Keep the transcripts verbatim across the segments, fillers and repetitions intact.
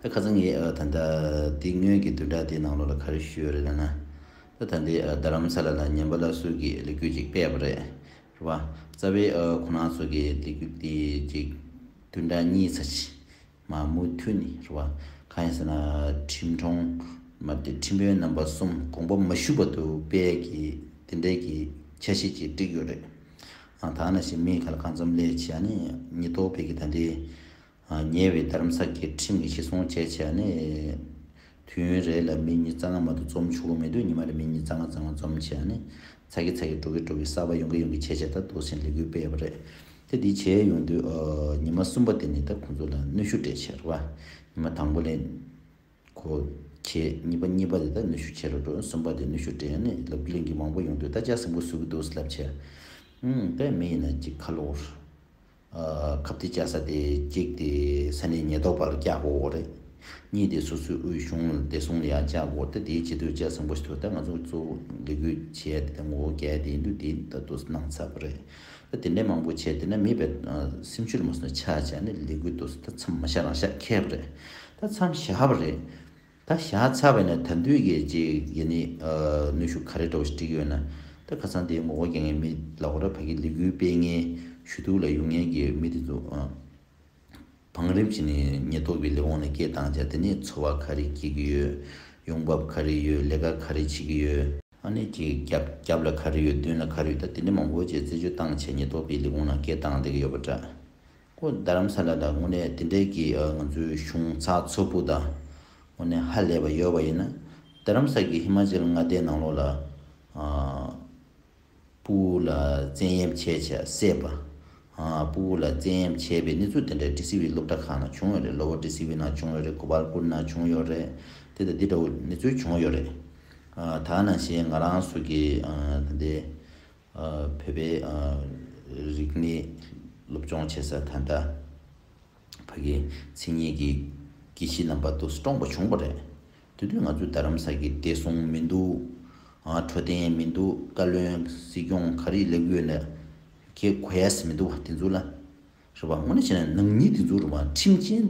ད་ཁ་སང་ངས་ཨ་ད་ལྟ་འདི་སྔོན་གྱི་བདུན་ཕྲག་འདིའི་ནང་ལོགས་ལ་ག་རེ་ཞུས་ཡོད་རེད་ལབ་ན། ད་ད་འདི་ཨ་རྡ་རམ་ས་ལ་ལ་ཉམས་པ་སླར་གསོའི་གི་ལས་འགུལ་ཅིག་སྤེལ་བ་རེད། རེད་བ། རྩ་བའི་ཨ་ཁོ་རང་ཚོ་གི་ལས་འགུལ་འདི་ཅིག་བདུན་ཕྲག་གཉིས་ཙམ་ཅིག་མ་མུ་མཐུད་ནས་རེད་བ། གང་ཡིན་ཟེར་ན་ཁྲིམས་དྲུང་མ་དེ་ཁྲིམས་དཔོན་རྣམ་པ་གསུམ་དགོངས་པ་མ་ཞུ་བར་དུ་སྤེལ་གི་དེ་འདྲའི་གི་འཆར་གཞི་ཅིག་བསྒྲིགས་ཡོད་རེད། ཨ་ད་ནང་བཞིན་མི་ག་ལ་གང་འཚམ་སླེབས་བྱས་ནས་ཉེན་རྟོག་པས་གི་ད་འདི། ཉེ་བའི་རྡ་རམ་ས་གི་ཁྲིམས་ཀྱི་གཞི་བཟུང་བྱས་བྱས་ནས། དུས་ཡུན་རེ་ལ་མི་ཉི་ཤུ་རྩ་ལྔ་མ་གཏོགས་འཛོམས་ཆོག་གི་མི་འདུག་ཉི་མ་རེ་མི་ཉི་ཤུ་རྩ་ལྔ་རྩ་ལྔ་འཛོམས་བྱས་ནས། ཚ་གི་ཚ་གི་འགྲོ་གི་འགྲོ་གི་གསར་པ་ཡོང་གི་ཡོང་གི་བྱས་བྱས་ད་འདུག་སེ་ལས་འགུལ་སྤེལ་བ་རེད། དེ་འདི་བྱས་ཡོང་དུས་ཉི་མ་གསུམ་པ་དེ་ནི་ད་ཁོང་ཚོ་ལ་གནོན་ཤུགས་སྤྲད་བྱས་རེད་བ། ཉི་མ་དང་པོ་ལས་ཁོ་བྱས་གཉིས་པ་གཉིས་པ་དེ་ད་གནོན་ཤུགས་བྱས་རོགས་འགྲོ། གསུམ་པ་དེ་གནོན་ཤུགས་སྤྲད་ནས་ལབ་གླེང་གི་མང་པོ་ཡོང་དུས་ད་ལྕགས་ཟིང་པོ་བཟོ་གི་འདུག་ལབ་བྱས། ཨུམ་དཔེ་མི་ཡིན་ན་ཅིག་ཁ་ལོ། ཁ་གཏད་བཅག་ས་དེ་གཅིག་དེ་ས་གནས་ཉེན་རྟོག་པ་ལ་བཅག་དགོས་པ་རེད། གཉིས་དེ་སོ་སོའི་དབུས་གཞུང་བདེ་སྲུང་ལ་ཡང་བཅག་དགོས། ད་དེའི་བྱེད་དུས་ལྕགས་ཟིང་པོ་ཞིག་ཐུག་ད་ང་ཚོ་གཙོ་བོ་ལས་འགུལ་བྱས་དེ་ད་ངོ་བོ་རྒྱས་དེ་ཡིན་དུས་དེ་ད་དུ་གནང་ཚར་བ་རེད། ད་དེ་འདྲའི་མང་པོ་བྱས་དེ་ན་མི་བས་སེམས་ཤུགས་མ་སོང་ཆ་བྱས་ནས་ལས་འགུལ་དུ་ད་མཚམས་མ་བཞག་རང་བཞག་ཁེལ་བ་རེད། ད་མཚམས་བཞག་པ་རེད། ད་བཞག་ཚར་བས་ན་ད་དུས་ཀྱི་ཅིག་ཡིན་ནི་གནོན་ཤུགས་ག་རེ་འདྲ་བོ་ཞིག་སྤྲད་ཀྱི་ཡོད་ན། ད་ཁ་སང་དེ་ངོ་རྒོལ་རྒྱག་མཁན་མི་ལ་འོ་ར་ཕ་གི་ལས་འགུལ་སྤེལ་མཁན་ཞུ་གཏུག་ལ་ཡོང་མཁན་གྱི་མི་དེ་ཚོ་བང་རིམ་བྱས་ནས་ཉེན་རྟོག་པའི་ལས་ཁུངས་ནས་སྐད་བཏང་བྱས། དེ་ནས་འཚོ་བ་ག་རེ་སྐྱེལ་གྱི་ཡོད། ཡོང་འབབ་ག་རེ་ཡོད། ལས་ཀ་ག་རེ་བྱེད་ཀྱི་ཡོད། ཨ་ནི་ཅིག་རྒྱབ་རྒྱབ་ལ་ག་རེ་ཡོད། མདུན་ལ་ག་རེ་ཡོད། ད་དེ་འདྲ་མང་པོ་བྱས་རྩད་གཅོད་བཏང་བྱས་ཉེན་རྟོག་པའི་ལས་ཁུངས་ནང་སྐད་བཏང་བསྡད་ཀྱི་ཡོད་པ་འདྲ། ཁོ་རྡ་རམ་ས་ལ་ལ་དངོས་གནས་དེ་འདྲའི་གི་ང་ཚོའི་གཞུང་ཚགས་ཚུད་པོ་དང་དངོས་གནས་ཧ་ལས་པ་ཡོད་པ་ཡིན་ན། རྡ་རམ་ས་གི་ཧི་མ་ཅལ་མངའ་སྡེའི་ནང་ལོགས་ལ་ཕྲུ་གུ་ལ་བཙན་གཡེམ་བྱས་བྱས་བསད་པ། ཕྲུ་གུ་ལ་བཙན་གཡེམ་བྱས་པའི་གནས་ཚུལ་དེ་འདྲ་ཌི་སི་ཝི་སློབ་གྲྭ་ཁག་ནང་བྱུང་ཡོད་རེད། ལོ་ཝར་ཌི་སི་ཝི་ནང་བྱུང་ཡོད་རེད། གོ་པལ་པུར་ནང་བྱུང་ཡོད་རེད། དེ་དང་དེ་འདྲ་བོ་གནས་ཚུལ་བྱུང་ཡོད་རེད། ད་ག་ནང་བཞིན་ང་རང་ཚོ་གི་ད་ལྟའི་བོད་པའི་རིག་གནས་སློབ་སྦྱོང་བྱེད་ས་ད་ལྟ་ཕ་གི་མཚན་ཉིད་ཀྱི་དགེ་བཤེས་རྣམ་པ་དུ་བཀྲོངས་པ་བྱུང་བ་རེད། དེ་དུས་ང་ཚོའི་རྡ་རམ་ས་གི་བདེ་སྲུང་མི་འདུག་འཕྲོད་བསྟེན་མི་འདུག་བཀའ་བློན་སྲིད་སྐྱོང་ག་རེ་ལབ་ཡོད་ན་ཁྱེད་གོ་ཡས་མི་འདུག་བ། དེ་ཚོ་ལ་རེད་བ། དངོས་གནས་བྱས་ན་ནག་ཉེས་དེ་ཚོ་རེད་བ། ཁྲིམས་ཆེན་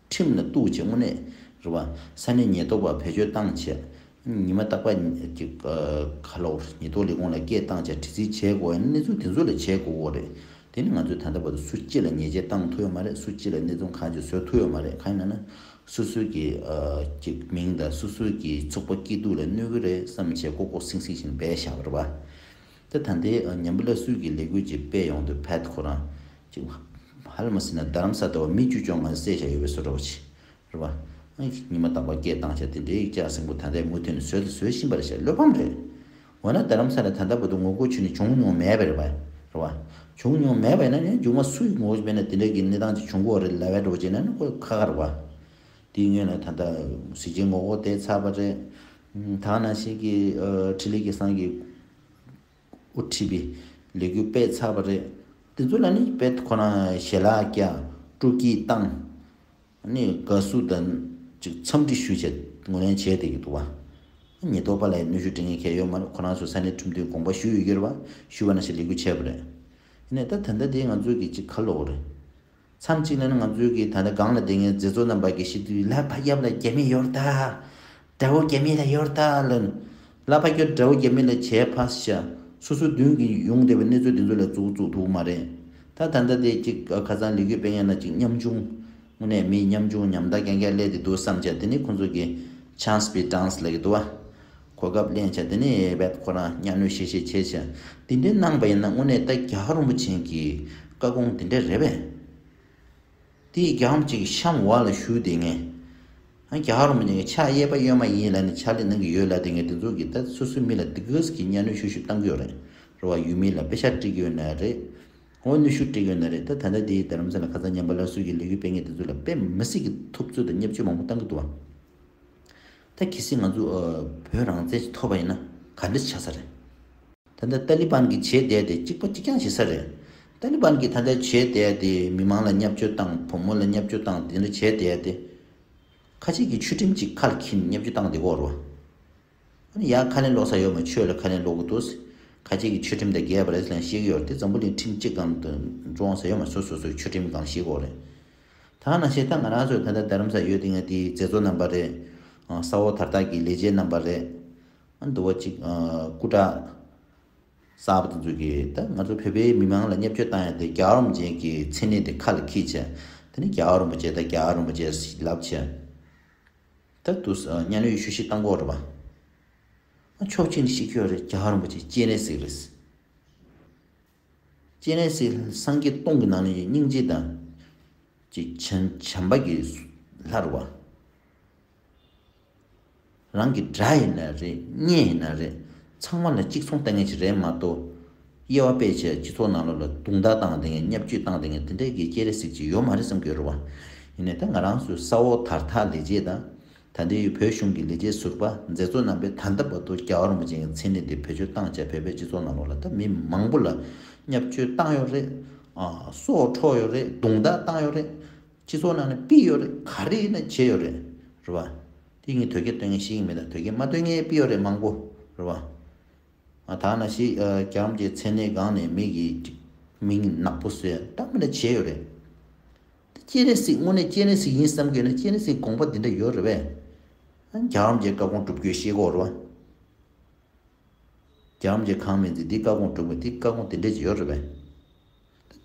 ཁྲིམས་ལ་གཏུགས་བྱས་དངོས་གནས་རེད་བ། ས་གནས་ཉེན་རྟོག་པ་བེད་སྤྱོད་བཏང་བྱས། ཉི་མ་རྟག་པར་ཅིག་ཁ་ལོ་ཉེན་རྟོག་ལས་ཁུངས་ལ་སྐད་བཏང་བྱས་དྲི་རྩད་བྱེད་དགོས་ཡ་གནས་ཚུལ་དེ་ཚོ་ལ་བྱེད་དགོས་རེད། དེ་ནི་ང་ཚོས་ད་ལྟ་བར་དུ་སུ་གཅིག་ལ་ཉེས་ཆད་བཏང་ཐུབ་ཡོད་མ་རེད། སུ་གཅིག་ལ་གནས་ཚུལ་གང་ཅིག་བཟོ་ཐུབ་ཡོད་མ་རེད། གང་ཡིན་ན་ན་སོ་སོའི་གི་ཅིག་མིང་དང་སོ་སོའི་གི་ཚོགས་པ་སྐྱིད་སྡུག་ལ་གནོད་གི་རེད་བསམ་བྱས་ལྐོག་ལྐོག་སིང་སིང་བྱས་ནས་སྦས་བཞག་པ་རེད་བ། ད་ད་ལྟའི་ཉམས་པ་སླར་གསོའི་གི་ལས་འགུལ་ཅིག་སྤེལ་ཡོང་དུས་ཕེད་ཁོ་རང་ཅིག་ཧ་ལམ་ཟེར་ན་རྡ་རམ་ས་ལ་བ་མི་བཅུ་བཅོ་ལྔ་བསད་བཞག་ཡོད་པའི་བཟོ་འདྲ་བ་ཅིག་རེད་བ། ཉི་མ་རྟག་པར་སྐད་བཏང་བྱས་དེ་འདྲའི་ལྕགས་ཟིང་པོ་ད་ལྟའི་མུ་མཐུད་ནས་བཟོས་དང་བཟོ་བཞིན་པ་རེད་ཤག་བློ་ཕམ་རེད། འོ་ན་རྡ་རམ་ས་ལ་ད་ལྟ་བར་དུ་ངོ་རྒོལ་བྱས་ནས་བྱུང་མྱོང་མེད་པ་རེད་བ། རེད་བ། བྱུང་མྱོང་མེད་པ་ཡིན་ན་ནི་མཇུག་མ་སུ་ཡིས་ངོ་རྒོལ་བྱས་ན་དེ་འདྲ་གི་གནས་སྟངས་ཅིག་བྱུང་གི་ཡོད་རེད་ལབ་པའི་འགྲོ་བྱས་ན་ནི་ཁོ་ཁག་ཁག་རེད་བ། དེའི་སྔོན་ལ་ད་ལྟ་གཟི་བརྗིད་ངོ་རྒོལ་དེ་ཚར་བ་རེད། ད་ག་ནང་བཞིན་གྱི་འཕྲིན་ལས་སྐལ་བཟང་གི་དབུ་ཁྲིད་པའི་ལས་འགུལ་སྤེལ་ཚར་བ་རེད། དེ་ཚོ་ལ་ནི་དཔེ་ཁོ་རང་ཞལ་ལག་བཀྱག་སྤྲོ་སྐྱིད་བཏང་། ནི་དགའ་བསུ་དང་ཅིག་འཚམས་འདྲི་ཞུས་བྱས་ངོས་ལེན་བྱས་བསྡད་ཀྱི་འདུག་བ། ཉེན་རྟོག་པ་ལ་གནོན་ཤུགས་སྤྲད་མཁན་གང་ཡང་ཡོད་མ་རེད། ཁོ་རང་ཚོ་ས་གནས་ཁྲིམས་དོན་དགོངས་པ་ཞུས་ཡོད་ཀྱི་རེད་བ། ཞུས་པ་ནང་བཞིན་ལས་འགུལ་བྱས་པ་རེད། ཡིན་ནའི་ད་ད་ལྟ་དེ་ང་ཚོའི་གི་ཅིག་ཁ་ལོག་རེད། མཚམས་གཅིག་ལ་ནི་ང་ཚོའི་གི་ད་ལྟ་སྒང་ལ་བསྡད་མཁན་མཛད་གཙོ་རྣམ་པ་གི་བཤད་དུས་ལ་ཕ་རྒྱབ་ལ་རྒྱ་མི་ཡོད་ད། དགྲ་བོ་རྒྱ་མི་ལ་ཡོད་ད་ལབ་ནས། ལ་ཕ་རྒྱབ་དགྲ་བོ་རྒྱ་མི་ལ་བྱས་ཕ་ཤ། སོ་སོ་མདུན་གི་ཡོང་བསྡད་པའི་གནས་ཚུལ་དེ་ཚོ་ལ་འཛུགས་འཛུགས་ཐུབ་མ་རེད། ད་ད་ལྟ་དེ་གཅིག་ཁ་སང་ལས་འགུལ་སྤེལ་མཁན་ལ་གཅིག་ཉམ་ཆུང་། དངོས་གནས་མི་ཉམ་ཆུང་ཉམ་ཐག་རྐྱང་རྐྱང་སླེབས་བསྡད་འདུག་བསམ་བྱས་དེ་ནི་ཁོང་ཚོ་གི་chance be dance ལབ་ཀྱི་འདུག་བ། གོ་སྐབས་ལེན་བྱས་དེ་ནི་རྦད་ཁོ་རང་གཉའ་གནོན་བྱེད་བྱེད་བྱེད་བྱས། དེ་འདྲའི་གནང་པ་ཡིན་ན་དངོས་གནས་ད་རྒྱལ་བ་རིན་པོ་ཆེ་གི་བཀའ་དགོངས་དེ་འདྲ་རེད་པས། དེ་རྒྱལ་བ་རིན་པོ་ཆེ་གི་ཤམ་འོག་ལ་བཞུགས་བསྡད་མཁན། ཨ་རྒྱལ་བ་རིན་པོ་ཆེ་གི་ཕྱག་གཡས་པ་གཡོན་མ་ཡིན་ལབ་ནས་ཕྱག་ལས་གནང་གི་ཡོད་ལབ་བསྡད་མཁན་དེ་ཚོ་གིས་ད་སོ་སོའི་མི་ལ་དེ་ག་ཙམ་གྱི་གཉའ་གནོན་ཤུགས་ཤུགས་བཏང་གི་ཡོད་རེད། རེད་བ། ཡུལ་མི་ལ་པེ་ཤག་སྤྲད་ཀྱི་ཡོད་ན་རེད། འོ་གནོན་ཤུགས་སྤྲད་ཀྱི་ཡོད་ན་རེད། ད་ད་ལྟ་དེ་རྡ་རམ་ས་ལ་ཁ་སང་ཉམས་པ་སླར་གསོའི་གི་ལས་འགུལ་སྤེལ་མཁན་དེ་ཚོ་ལ་དཔེ་མི་སྲིད་ཀྱི་ཐུབ་ཚོད་དང་བརྙས་བཅོས་མང་པོ་བཏང་གི་འདུག་བ། ད་གལ་སྲིད་ང་ཚོ་ཨ་བོད་རང་བཙན་ཞིག་ཐོབ་པ་ཡིན་ན་ག་འདྲ་ཆགས་ས་རེད། ད་ལྟ་ཏཱ་ལི་བན་གྱིས་བྱས་བསྡད་དེ་གཅིག་པ་གཅིག་རྐྱང་བྱེད་ས་རེད། ཏཱ་ལི་བན་གྱིས་ད་ལྟ་བྱས་བསྡད་དེ་མི་མང་ལ་བརྙས་བཅོས་བཏང་། བུ་མོ་ལ་བརྙས་བཅོས་བཏང་། དེ་འདྲ་བྱས་བསྡད་དེ། ཁ་ཆེ་གི་ཆོས་ཁྲིམས་གཅིག་ཁ་ལ་འཁྱེར་ནས་བརྙས་བཅོས་བཏང་བསྡད་ཀྱི་ཡོད་རེད་བ། ཨ་ནི་ཡར་ཁ་ལན་སློག་ས་ཡོད་མ། ཆོས་ལ་ཁ་ལན་སློག་གི་འདུག་ཁ་ཆེ་གི་ཆོས་ཁྲིམས་དང་འགལ་བ་རེད་ཟེར་ལན་བཤད་ཀྱི་ཡོད་རེད་དེ། འཛམ་བུ་གླིང་ཁྲིམས་གཅིག་སྒང་དུ་འགྲོ་འོང་ས་ཡོད་མ། སོ་སོ་སོའི་ཆོས་ཁྲིམས་སྒང་བཤད་ཀྱི་ཡོད་རེད། ད་ ད་ནང་བཞིན་ད་ང་རང་ཚོ་ད་ལྟ་རྡ་རམ་ས་ཡོད་དེ་ངས་དེའི་མཛད་གཙོ་རྣམ་པ་རེད། ཨ་ས་འོག་དར་ཐག་གི་ལས་བྱེད་རྣམ་པ་རེད། ཨ་འདུག་བ་ཅིག་ཨ་སྐུ་དྲག་གསར་པ་དེ་ཚོ་གིས་ད་ང་ཚོ་བོད་པའི་མི་མང་ལ་བརྙས་བཅོས་བཏང་ཡ་དེ་རྒྱལ་བ་རིན་པོ་ཆེ་གི་མཚན་གནས་དེ་ཁ་ལ་འཁྱེར་བྱས། དེ་ནི་རྒྱལ་བ་རིན་པོ་ཆེ་ད་རྒྱལ་བ་རིན་པོ་ཆེ་ལབ་བྱས། ད་དུ་ཨ་གཉའ་གནོན་ཤུགས་ཤིག་བཏང་གི་ཡོད་རེད་པ། ཨ་ཕྱོགས་གཅིག་ནས་བཤད་ཀྱི་ཡོད་རེད། རྒྱལ་བ་རིན་པོ་ཆེ་སྤྱན་རས་གཟིགས་རེད། སྤྱན་རས་གཟིགས་སངས་རྒྱས་སྟོང་གི་ནང་ནས་སྙིང་རྗེ་དང་། ཅིག་བྱམས་བྱམས་པ་གི་ལྷ་རེད་པ། རང་གི་དགྲ་ཡིན་ན་རེད། གཉེན་ཡིན་ན་རེད། ཚང་མ་ལ་གཅིག་མཚུངས་ལྟ་མཁན་ཅིག་རེད་མ་གཏོགས། དབྱེ་བ་སྤེལ་བྱས་སྤྱི་ཚོགས་ནང་ལོགས་ལ་རྡུང་རྡེག་བཏང་བསྡད་མཁན། བརྙས་བཅོས་བཏང་བསྡད་མཁན་དེ་འདྲའི་གི་སྤྱན་རས་གཟིགས་ཅིག་ཡོད་མ་རེད་བསམ་གྱི་ཡོད་རེད་པ། ཡིན་ནའི་ད་ང་རང་ཚོའི་ས་འོག་དར་ཐག་ལས་བྱེད་དང་། ད་ལྟའི་བོད་གཞུང་གི་ལས་བྱེད་ཟུར་པ་མཛད་གཙོ་རྣམ་པས་ད་ལྟ་བར་དུ་རྒྱལ་བ་རིན་པོ་ཆེ་གི་མཚན་གནས་དེ་བེད་སྤྱོད་བཏང་བྱས་བོད་པའི་སྤྱི་ཚོགས་ནང་ལོགས་ལ་ད་མི་མང་པོ་ལ་བརྙས་བཅོས་བཏང་ཡོད་རེད། ཨ་སྲོག་འཕྲོག་ཡོད་རེད། རྡུང་རྡེག་བཏང་ཡོད་རེད། སྤྱི་ཚོགས་ནང་ནས་ཕུད་ཡོད་རེད། ག་རེ་ཡིན་ན་བྱས་ཡོད་རེད། རེད་པ། དེ་ངས་དོལ་རྒྱལ་སྟོན་མཁན་ཤེས་ཀྱི་མེད། ད་དོལ་རྒྱལ་མ་སྟོན་མཁན་ཕུད་ཡོད་རེད་མང་པོ། རེད་པ། ཨ་ད་ནང་བཞིན་ཨ་རྒྱལ་བ་རིན་པོ་ཆེའི་མཚན་གནས་སྒང་ནས་མི་གི་མིང་ནག་པོ་བཟོས་ད་མི་འདྲ་བྱས་ཡོད་རེད། སྤྱན་རས་གཟིགས་དངོས་གནས་སྤྱན་རས་གཟིགས་ཡིན་བསམ་གྱི་ཡོད་ན་སྤྱན་རས་གཟིགས་དགོངས་པ་འདི་འདྲ་ཡོད་རེད་པས། ཨ་རྒྱལ་བ་རིན་པོ་ཆེའི་བཀའ་དགོངས་སྒྲུབ་དགོས་ཤེས་གོ་རེད་པ། རྒྱལ་བ་རིན་པོ་ཆེ་གང་མིན་ཚེ་འདི་བཀའ་དགོངས་སྒྲུབ་དགོས། འདི་བཀའ་དགོངས་དེ་འདྲས་ཅིག་ཡོད་རེད་པས།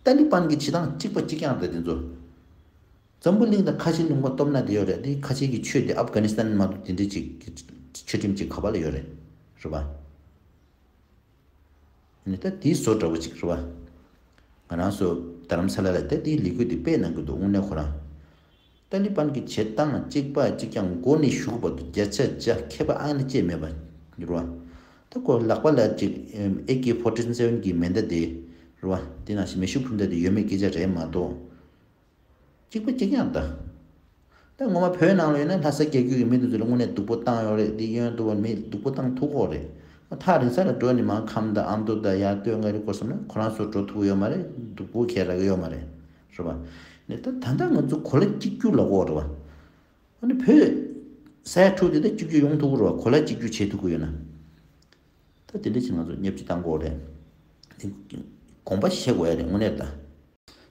ཏ་ལི་པན་གྱི་བྱེད་སྟངས་གཅིག་པ་གཅིག་རྐྱང་རེད་དེ་ཚོ། འཛམ་བུ་གླིང་དང་ཁ་ཆེ་ལུང་པ་སྟོབས་ན་དེ་ཡོད་རེད། དེ་ཁ་ཆེ་གི་ཆོས་དེ་ཨབ་གྷ་ནི་སི་ཐན་མ་གཏོགས་དེ་འདྲས་ཅིག་ཆོས་ཁྲིམས་ཅིག་ག་པ་ལ་ཡོད་རེད། རེད་པ། ནི་ད་དེའི་བཟོ་འདྲ་བོ་ཅིག་རེད་པ། ང་རང་ཚོ་རྡ་རམ་ས་ལ་ལ་ད་དེའི་ལས་འགུལ་དེ་སྤེལ་གནང་གི་འདུག་དངོས་གནས་ཁོ་རང་། ཏ་ལི་པན་གྱི་བྱེད་སྟངས་གཅིག་པ་གཅིག་རྐྱང་མགོ་ནས་གཞུག་བར་དུ་བརྒྱ་ཆ་བརྒྱ་ཁྱད་པར་ཨ་ནི་ཅིག་མེད་པ་རེད་པ། ད་ཁོ་ལག་པ་ལ་ཅིག་ཨེ་ཀེ་ཕོར་ཊི་སེ་བན་གྱི་མེ་མདའ་དེ་རེད་པ། དེ་ནང་བཞིན་མེ་ཤུགས་འཕུར་མདའ་དེ་ཡོད་མེད་སྐད་ཆ་རེད་མ་གཏོགས། གཅིག་པ་གཅིག་རྐྱང་ད། ད་ངོ་མ་བོད་ནང་ལ་ཡོད་ན་ལྷ་ས་རྒྱ་རྒྱུད་ཀྱི་མི་དེ་ཚོ་ལ་དངོས་གནས་སྡུག་པོ་བཏང་ཡོད་རེད། དེ་གཡོན་དུ་བ་མི་སྡུག་པོ་བཏང་ཐུབ་ཀྱི་ཡོད་རེད། ཐག་རིང་ས་ལ་འགྲོ་ནས་མར་ཁམས་དང་ཨ་མདོ་དང་ཡར་སྟོད་མངའ་རིས་སྐོར་བསམ་ན་ཁོ་རང་ཚོ་འགྲོ་ཐུབ་ཀྱི་ཡོད་མ་རེད། སྡུག་པོ་ཁྱེད་རག་གི་ཡོད་མ་རེད། རེད་པ། ནས་ད་ད་ལྟ་ང་ཚོ་གོ་ལ་གཅིག་གྱུར་ལབ་ཀྱི་ཡོད་རེད་པ། ཨ་ནི་བོད་ས་ཡ་དྲུག་དེ་ད་གཅིག་གྱུར་ཡོང་ཐུབ་ཀྱི་རེད་པ། གོ་ལ་གཅིག་གྱུར་བྱེད་ཐུབ་ཀྱི་ཡོད་ན། ད་དེ་འདྲ་ཞིག་ང་ཚོ་བརྙས་བཅོས་བཏང་དགོས་རེད། དེ་དགོངས་པ་བཞེས་དགོས་ཡ་རེད་དངོས་གནས་ད།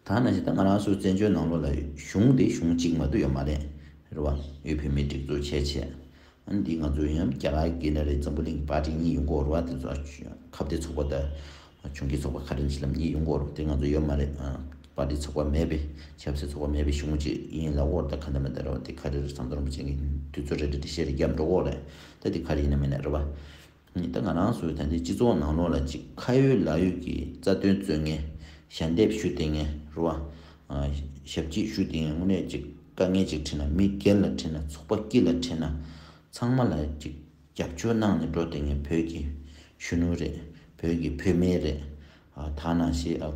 ད་ནང་བཞིན་ད་ང་རང་ཚོའི་བཙན་བྱོལ་ནང་ལོགས་ལ་གཞུང་དེ་གཞུང་གཅིག་མ་གཏོགས་ཡོད་མ་རེད། རེད་པ། འོས་བོད་མིའི་སྒྲིག་འཛུགས་བྱས་བྱས། ཨ་ནི་འདི་ང་ཚོའི་ཡང་རྒྱ་གར་གྱི་ན་རེད། འཛམ་བུ་གླིང་གི་པར་ཊི་གཉིས་ཡོང་གི་ཡོད་རེད་པ། དེ་ཚོ་ཁ་གཏད་ཚོགས་པ་དང་གཞུང་གི་ཚོགས་པ་ཁ་རིན་ཆེ་ལམ་གཉིས་ཡོང་གི་ཡོད་རེད་པ། དེ་ང་ཚོ་ཡོད་མ་རེད། ཨ་པར་ཊི་ཚོགས་པ་མེད་པའི་ཆབ་སྲིད་ཚོགས་པ་མེད་པའི་གཞུང་གཅིག་ཡིན་ལབ་ཀྱི་ཡོད་རེད། ད་ག་འདྲ་མི་འདྲ་རེད་པ། དེ་ག་རེ་རེད། ཟམ་གདོང་རིན་པོ་ཆེ་གིས་དུས་ཚོད་རེ་རེ་འགྲེལ་བཤད་རེ་བརྒྱབ་འགྲོ་གི་ཡོད་རེད། ད་དེ་ག་རེ་ཡིན་ན་མིན་ན་རེད་པ། ནི་ད་ང་རང་ཚོའི་ད་ལྟའི་སྤྱི་ཚོགས་ནང་ལོགས་ལ་ཅིག་ཁ་ཡོད་ལག་ཡོད་ཀྱི་རྩ་དོན་རྩོད་མཁན། ཞལ་འདེབས་ཞུ་བསྡད་མཁན་རེད་པ། ཨ་ཞབས་ཕྱི་ཞུ་བསྡད་མཁན་དངོས་གནས་ཅིག་དཀའ་ངལ་ཅིག་འཕྲད་ན། མི་སྒེར་ལ་འཕྲད་ན། ཚོགས་པ་དཀྱིལ་ལ་འཕྲད་ན། ཚང་མ་ལ་ཅིག་རྒྱབ་སྐྱོར་གནང་ནས་འགྲོ་བསྡད་མཁན་བོད་ཀྱི་གཞོན་ནུ་རེད། བོད་ཀྱི་བུད་མེད་རེད། ཨ་ད་ནང་བཞིན་ཨ་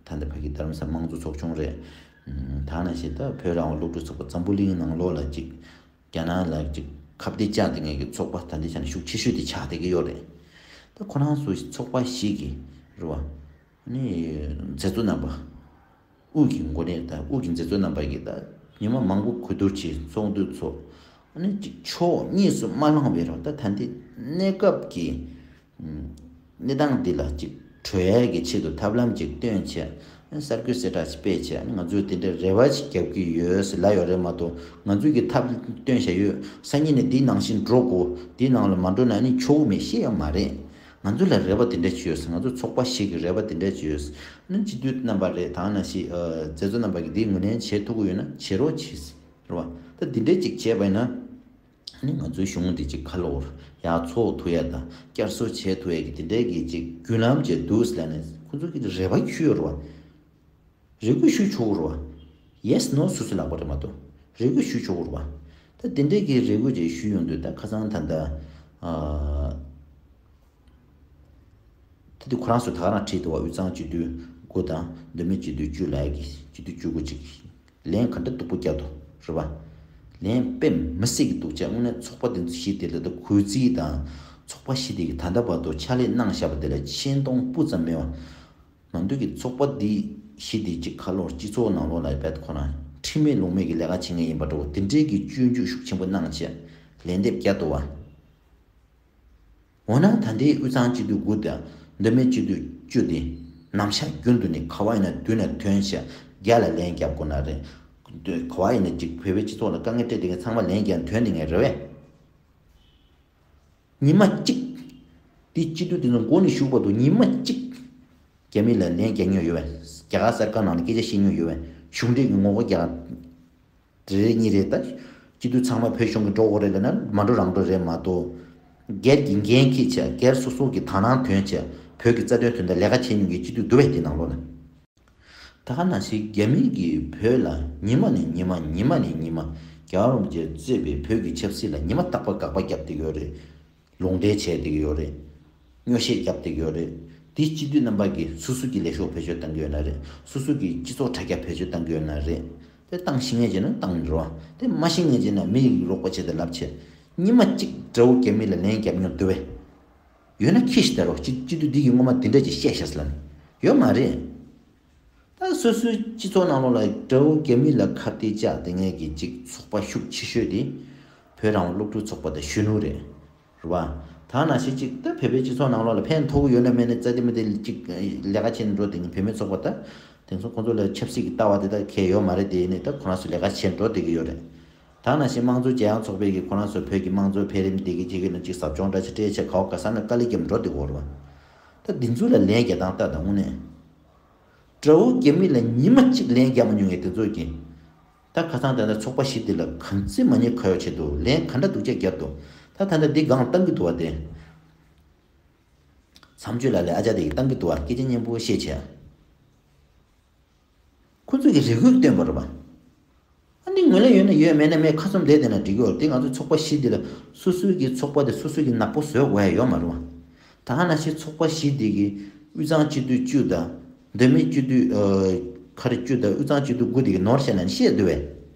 ད་ལྟ་ཕ་གི་རྡ་རམ་ས་དམངས་གཙོ་ཚོགས་ཆུང་རེད། ཨ་ད་ནང་བཞིན་ད་བོད་རང་དབང་སློབ་ཕྲུག་ཚོགས་པ། འཛམ་བུ་གླིང་ནང་ལོགས་ལ་ཅིག་རྒྱ་ནག་ལ་ཅིག་ཁ་གཏད་བཅག་བསྡད་མཁན་གྱི་ཚོགས་པ་ད་ལྟའི་ཆ་ནས་ཤུགས་ཆེ་ཤོས་དེ་ཆགས་བསྡད་ཀྱི་ཡོད་རེད། ད་ཁོ་རང་ཚོ་ཚོགས་པ་ཞིག་གིས་རེད་པ། ནི་མཛད་གཙོ་རྣམ་པ། དབུས་ཀྱི་འགོ་ནས་ད་དབུས་ཀྱི་མཛད་གཙོ་རྣམ་པ་གིས་ད་ཉི་མ་མང་པོ་གོ་བསྡུར་བྱས། ཚོགས་འདུ་ཚོགས། ཨ་ནི་ཅིག་ཕྱོགས་གཉིས་སུ་མ་ལྷུང་བའི་རོགས། ད་ད་ལྟའི་གནས་སྐབས་ཀྱི་གནས་སྟངས་འདི་ལ་ཅིག་གྲོལ་ཡས་ཀྱི་ཆེད་དུ་ཐབས་ལམ་ཅིག་སྟོན་བྱས། གསར་འགོད་གསལ་བསྒྲགས་ཅིག་སྤེལ་བྱས། ཨ་ནི་ང་ཚོས་དེ་འདྲའི་རེ་བ་ཅིག་རྒྱབ་ཀྱི་ཡོད་ཟེར་ལབ་ཡོད་རེད་མ་གཏོགས། ང་ཚོས་ཀྱི་ཐབས་སྟོན་བཞག་ཡོད། སང་ཉིན་ནས་འདི་ནང་བཞིན་འགྲོ་དགོས། འདི་ནང་ལ་མ་འགྲོ་ན་ནི་ཆོག་གི་མེད་བཤད་ཡོད་མ་རེད། ང་ཚོ་ལ་རེ་བ་དེ་འདྲ་ཅིག་ཡོད། ང་ཚོ་ཚོགས་པ་ཞིག་གི་རེ་བ་དེ་འདྲ་ཅིག་ཡོད། ནི་སྤྱི་འཐུས་རྣམ་པ་རེད། ད་ནང་བཞིན་ཨ་མཛད་གཙོ་རྣམ་པ་གིས་འདི་ངོས་ལེན་བྱེད་ཐུབ་ཀྱི་ཡོད་ན་བྱེད་རོགས་གྱིས། རེད་པ། ད་འདི་འདྲ་ཅིག་བྱས་པ་ཡིན་ན། ནི་ང་ཚོའི་གཞུང་འདི་ཅིག་ཁ་ལོ་བར་ཡར་འཚོ་ཐུབ་ཡ་དང་བསྐྱར་གསོ་བྱེད་ཐུབ་ཡ་གི་དེ་འདྲའི་གི་ཅིག་བརྒྱུད་ལམ་ཅིག་འདུག་ཟེར་ནས་ཁོ་ཚོ་གི་རེ་བ་ཞུས་ཡོད་རེད་པ། རེ་སྐུལ་ཞུ་ཆོག་གི་རེད་པ། ཡེ་སི་ནོ་སོ་སོ་ལབ་པ་རེད་མ་གཏོགས། རེ་སྐུལ་ཞུ་ཆོག་གི་རེད་པ། ད་དེ་འདྲའི་གི་རེ་སྐུལ་ཅིག་ཞུས་ཡོང་དུས་ད་ཁ་སང་ད་ལྟ་ཨ། ད་དེ་ཁོ་རང་ཚོ་ད་ག་རང་བྲིས་འདུག་པ། དབུས་གཙང་སྤྱི་འཐུས་དགུ་དང་མདོ་སྨད་སྤྱི་འཐུས་བཅུ་ལབ་ཡ་གི་སྤྱི་འཐུས་བཅུ་དགུ་ཅིག་ལན་ག་འདྲ་སྡུག་པོ་བརྒྱབ་འདུག་རེད་པ། ལན་དཔེ་མི་སྲིད་ཀྱི་སྡུག་ཅག། དངོས་གནས་ཚོགས་པ་དེ་ཚོ་བཞི་དེ་ལ་ད་གུས་བརྩི་དང་། ཚོགས་པ་བཞི་དེ་གི་ད་ལྟ་བར་དུ་ཕྱག་ལས་གནང་བཞག་པ་དེ་ལ་ཆེ་མཐོང་སྤུ་ཙམ་མེད་པ། ནམ་དུས་ཀྱི་ཚོགས་པ་འདི་བཞི་དེ་ཅིག་ཁ་ལོར་སྤྱི་ཚོགས་ནང་ལོགས་ལ་བས་ཁོ་རང་ཁྲིམས་མེད་ལུགས་མེད་ཀྱི་ལས་ཀ་བྱེད་མཁན་ཡིན་པ་འདྲ་བོ་དེ་འདྲའི་གི་སྐྱོན་འཇུག་ཤུགས་ཆེན་པོ་གནང་བྱས་ལན་འདེབས་བརྒྱབ་འདུག་པ། འོ་ན་ད་ལྟའི་དབུས་གཙང་སྤྱི་འཐུས་དགུ་དང་མདོ་སྨད་སྤྱི་འཐུས་བཅུ་དེ་ནམ་ཞག་རྒྱུན་དུ་ནས་ག་པར་ཡིན་ན་མདུན་ལ་ཐོན་བྱས་རྒྱ་ལ་ལན་རྒྱབ་དགོས་ན་རེད། ག་བ་ཡིན་ན་ཅིག་བོད་པའི་སྤྱི་ཚོགས་ལ་དཀའ་ངལ་སྤྲད་དེ་ངས་ཚང་མ་ལན་རྒྱག་དོན་དེ་ངས་རེད་བས། ཉི་མ་གཅིག་དེ་སྤྱི་འཐུས་དེ་ཚོ་མགོ་ནས་གཞུག་བར་དུ་ཉི་མ་གཅིག་རྒྱ་མི་ལ་ལན་རྒྱག་མྱོང་ཡོད་བས། རྒྱ་གར་གསར་ཁང་ནང་ལ་སྐད་ཆ་བཤད་མྱོང་ཡོད་བས། གཞུང་འབྲེལ་གྱི་ངོ་རྒོལ་རྒྱག་རེ་རེ་གཉིས་རེ་ད། སྤྱི་འཐུས་ཚང་མ་བོད་གཞུང་གི་འགྲོ་དགོས་རེད་ལབ་ན་མ་འགྲོ་རང་འགྲོ་རེད་མ་གཏོགས། སྒེར་གྱི་འགན་འཁྱེར་བྱས་སྒེར་སོ་སོ་གི་དག་སྣང་དོན་བྱས་བོད་ཀྱི་རྩ་དོན་དོན་དུ་ལས་ཀ་བྱེད་མྱོང་མཁན་སྤྱི་འཐུས་འདུག་བས་དེ་ནང་ལོགས་ལ། ད་ག་ནང་བཞིན་རྒྱ་མི་གིས་བོད་ལ་ཉི་མ་ནས་ཉི་མ་ཉི་མ་ནས་ཉི་མ་རྒྱལ་བ་རིན་པོ་ཆེ་གཙོས་པའི་བོད་ཀྱི་ཆབ་སྲིད་ལ་ཉི་མ་རྟག་པར་དགག་པ་བརྒྱབ་བསྡད་ཀྱི་ཡོད་རེད། ལུང་འདྲེན་བྱས་བསྡད་ཀྱི་ཡོད་རེད། སྨྱོ་བཤད་བརྒྱབ་བསྡད་ཀྱི་ཡོད་རེད། དེ་སྤྱི་འཐུས་རྣམ་པ་གིས་སོ་སོ་གི་ལས་ཤོག་བེད་སྤྱོད་བཏང་གི་ཡོད་ན་རེད། སོ་སོ་གི་སྤྱི་ཚོགས་དྲ་རྒྱ་བེད་སྤྱོད་བཏང་གི་ཡོད་ན་རེད། དེ་བཏང་ཤེས་མཁན་བྱས་ན་བཏང་འགྲོ་བ། དེ་མ་ཤེས་མཁན་བྱས་ན་མི་ཡི་རོགས་པ་བྱེད་དང་ལབ་བྱས། ཉི་མ་གཅིག་དགྲ་བོ་རྒྱ་མི་ལ་ལན་བརྒྱབ་མྱོང་འདུག་བས། ཡོད་ན་ཁྱི་ཞིག་ད་རོགས་སྤྱི་སྤྱི་འཐུས་འདི་གིས་སྔོན་མ་འདི་འདྲ་ཅིག་བཤད་ཤག་ཟེར་ལབ་ནས་ཡོད་མ་རེད། ད་སོ་སོའི་སྤྱི་ཚོགས་ནང་ལོགས་ལ་དགྲ་བོ་རྒྱ་མི་ལ་ཁ་གཏད་བཅག་དེ་ངས་ཀྱི་ཅིག་ཚོགས་པ་ཤུགས་ཆེ་ཤོས་དེ་བོད་རང་དབང་སློབ་ཕྲུག་ཚོགས་པ་དང་གཞོན་ནུ་རེད། རེད་བ། ད་ནང་བཞིན་ཅིག་ད་བོད་པའི་སྤྱི་ཚོགས་ནང་ལོགས་ལ་ཕན་ཐོགས་ཀྱི་ཡོད་ན་མེད་ན་རྩ་དེ་མི་དེ་ཅིག་ལས་ཀ་བྱེད་འགྲོ་དེ་ནི་བུད་མེད་ཚོགས་པ་ད་དེང་སང་ཁོང་ཚོ་ལ་ཆབ་སྲིད་ཀྱི་ལྟ་བ་དེ་དག་གལ་ཡོད་མ་རེད། དེ་ནི་ད་ཁོ་རང་ཚོ་ལས་ཀ་བྱེད་འགྲོ་བསྡད་ཀྱི་ཡོད་རེད། ད་ནང་བཞིན་དམངས་གཙོ་རྒྱལ་ཡོངས་ཚོགས་པའི་གི་ཁོ་རང་ཚོ་བོད་ཀྱི་དམངས་གཙོ་འཕེལ་རིམ་དེ་གི་བྱེད་ཀྱི་ན་ཅིག་ཟབ་སྦྱོང་འདྲ་ཅིག་སྤྲད་བྱས་ག་བ་ག་ས་ན་དཀའ་ལས་རྒྱབ་འགྲོ་བསྡད་ཀྱི་ཡོད་རེད་བ། ད་འདི་ཚོ་ལ་ལན་རྒྱག་སྟངས་ལྟ་དང་དངོས་གནས། དགྲ་བོ་རྒྱ་མི་ལ་ཉི་མ་གཅིག་ལན་རྒྱག་མ་མྱོང་བའི་དེ་ཚོ་གིས། ད་ཁ་སང་ད་ལྟ་ཚོགས་པ་བཞི་དེ་ལ་གང་བརྩི་མ་ཉན་ག་ཡོད་བྱེད་འདུག་ལན་ག་འདྲ་སྡུག་ཅག་བརྒྱབ་འདུག་ད་ད་ལྟ་འདི་སྒང་བཏང་གི་འདུག་བ་དེ། མཚམས་གཅོད་ལ་ལས་ཨ་ཅག་དེ་གིས་བཏང་གི་འདུག་བ། སྐད་ཆ་སྙན་པོ་བཤད་བྱས། ཁོ་ཚོས་ཀྱི་རེ་སྐུལ་བཏོན་པ་རེད་པ། ཨ་ནི་ངོས་ལེན་ཡོད་ན་ཡོད་མེད་ན་མེད་ཁ་བཙུམ་བསྡད་བསྡད་ན་འགྲིག་གི་ཡོད་རེད། དེ་ང་ཚོ་ཚོགས་པ་བཞི་འདི་ལ་སོ་སོའི་གི་ཚོགས་པ་དེ་སོ་སོའི་གི་ནག་པོ་བཟོ་དགོས་ཡ་ཡོད་མ་རེད་པ། ད་ག་ནང་བཞིན་ཚོགས་པ་བཞི་འདི་གི་དབུས་གཙང་སྤྱི་འཐུས་བཅུ་དང་། མདོ་སྨད་སྤྱི་འཐུས་ཨ་ག་རེ་བཅུ་དང་དབུས་གཙང་སྤྱི་འཐུས་དགུ་འདི་གི་ནོར་བཤད་ན་ནི་བཤད་འདུག་པས།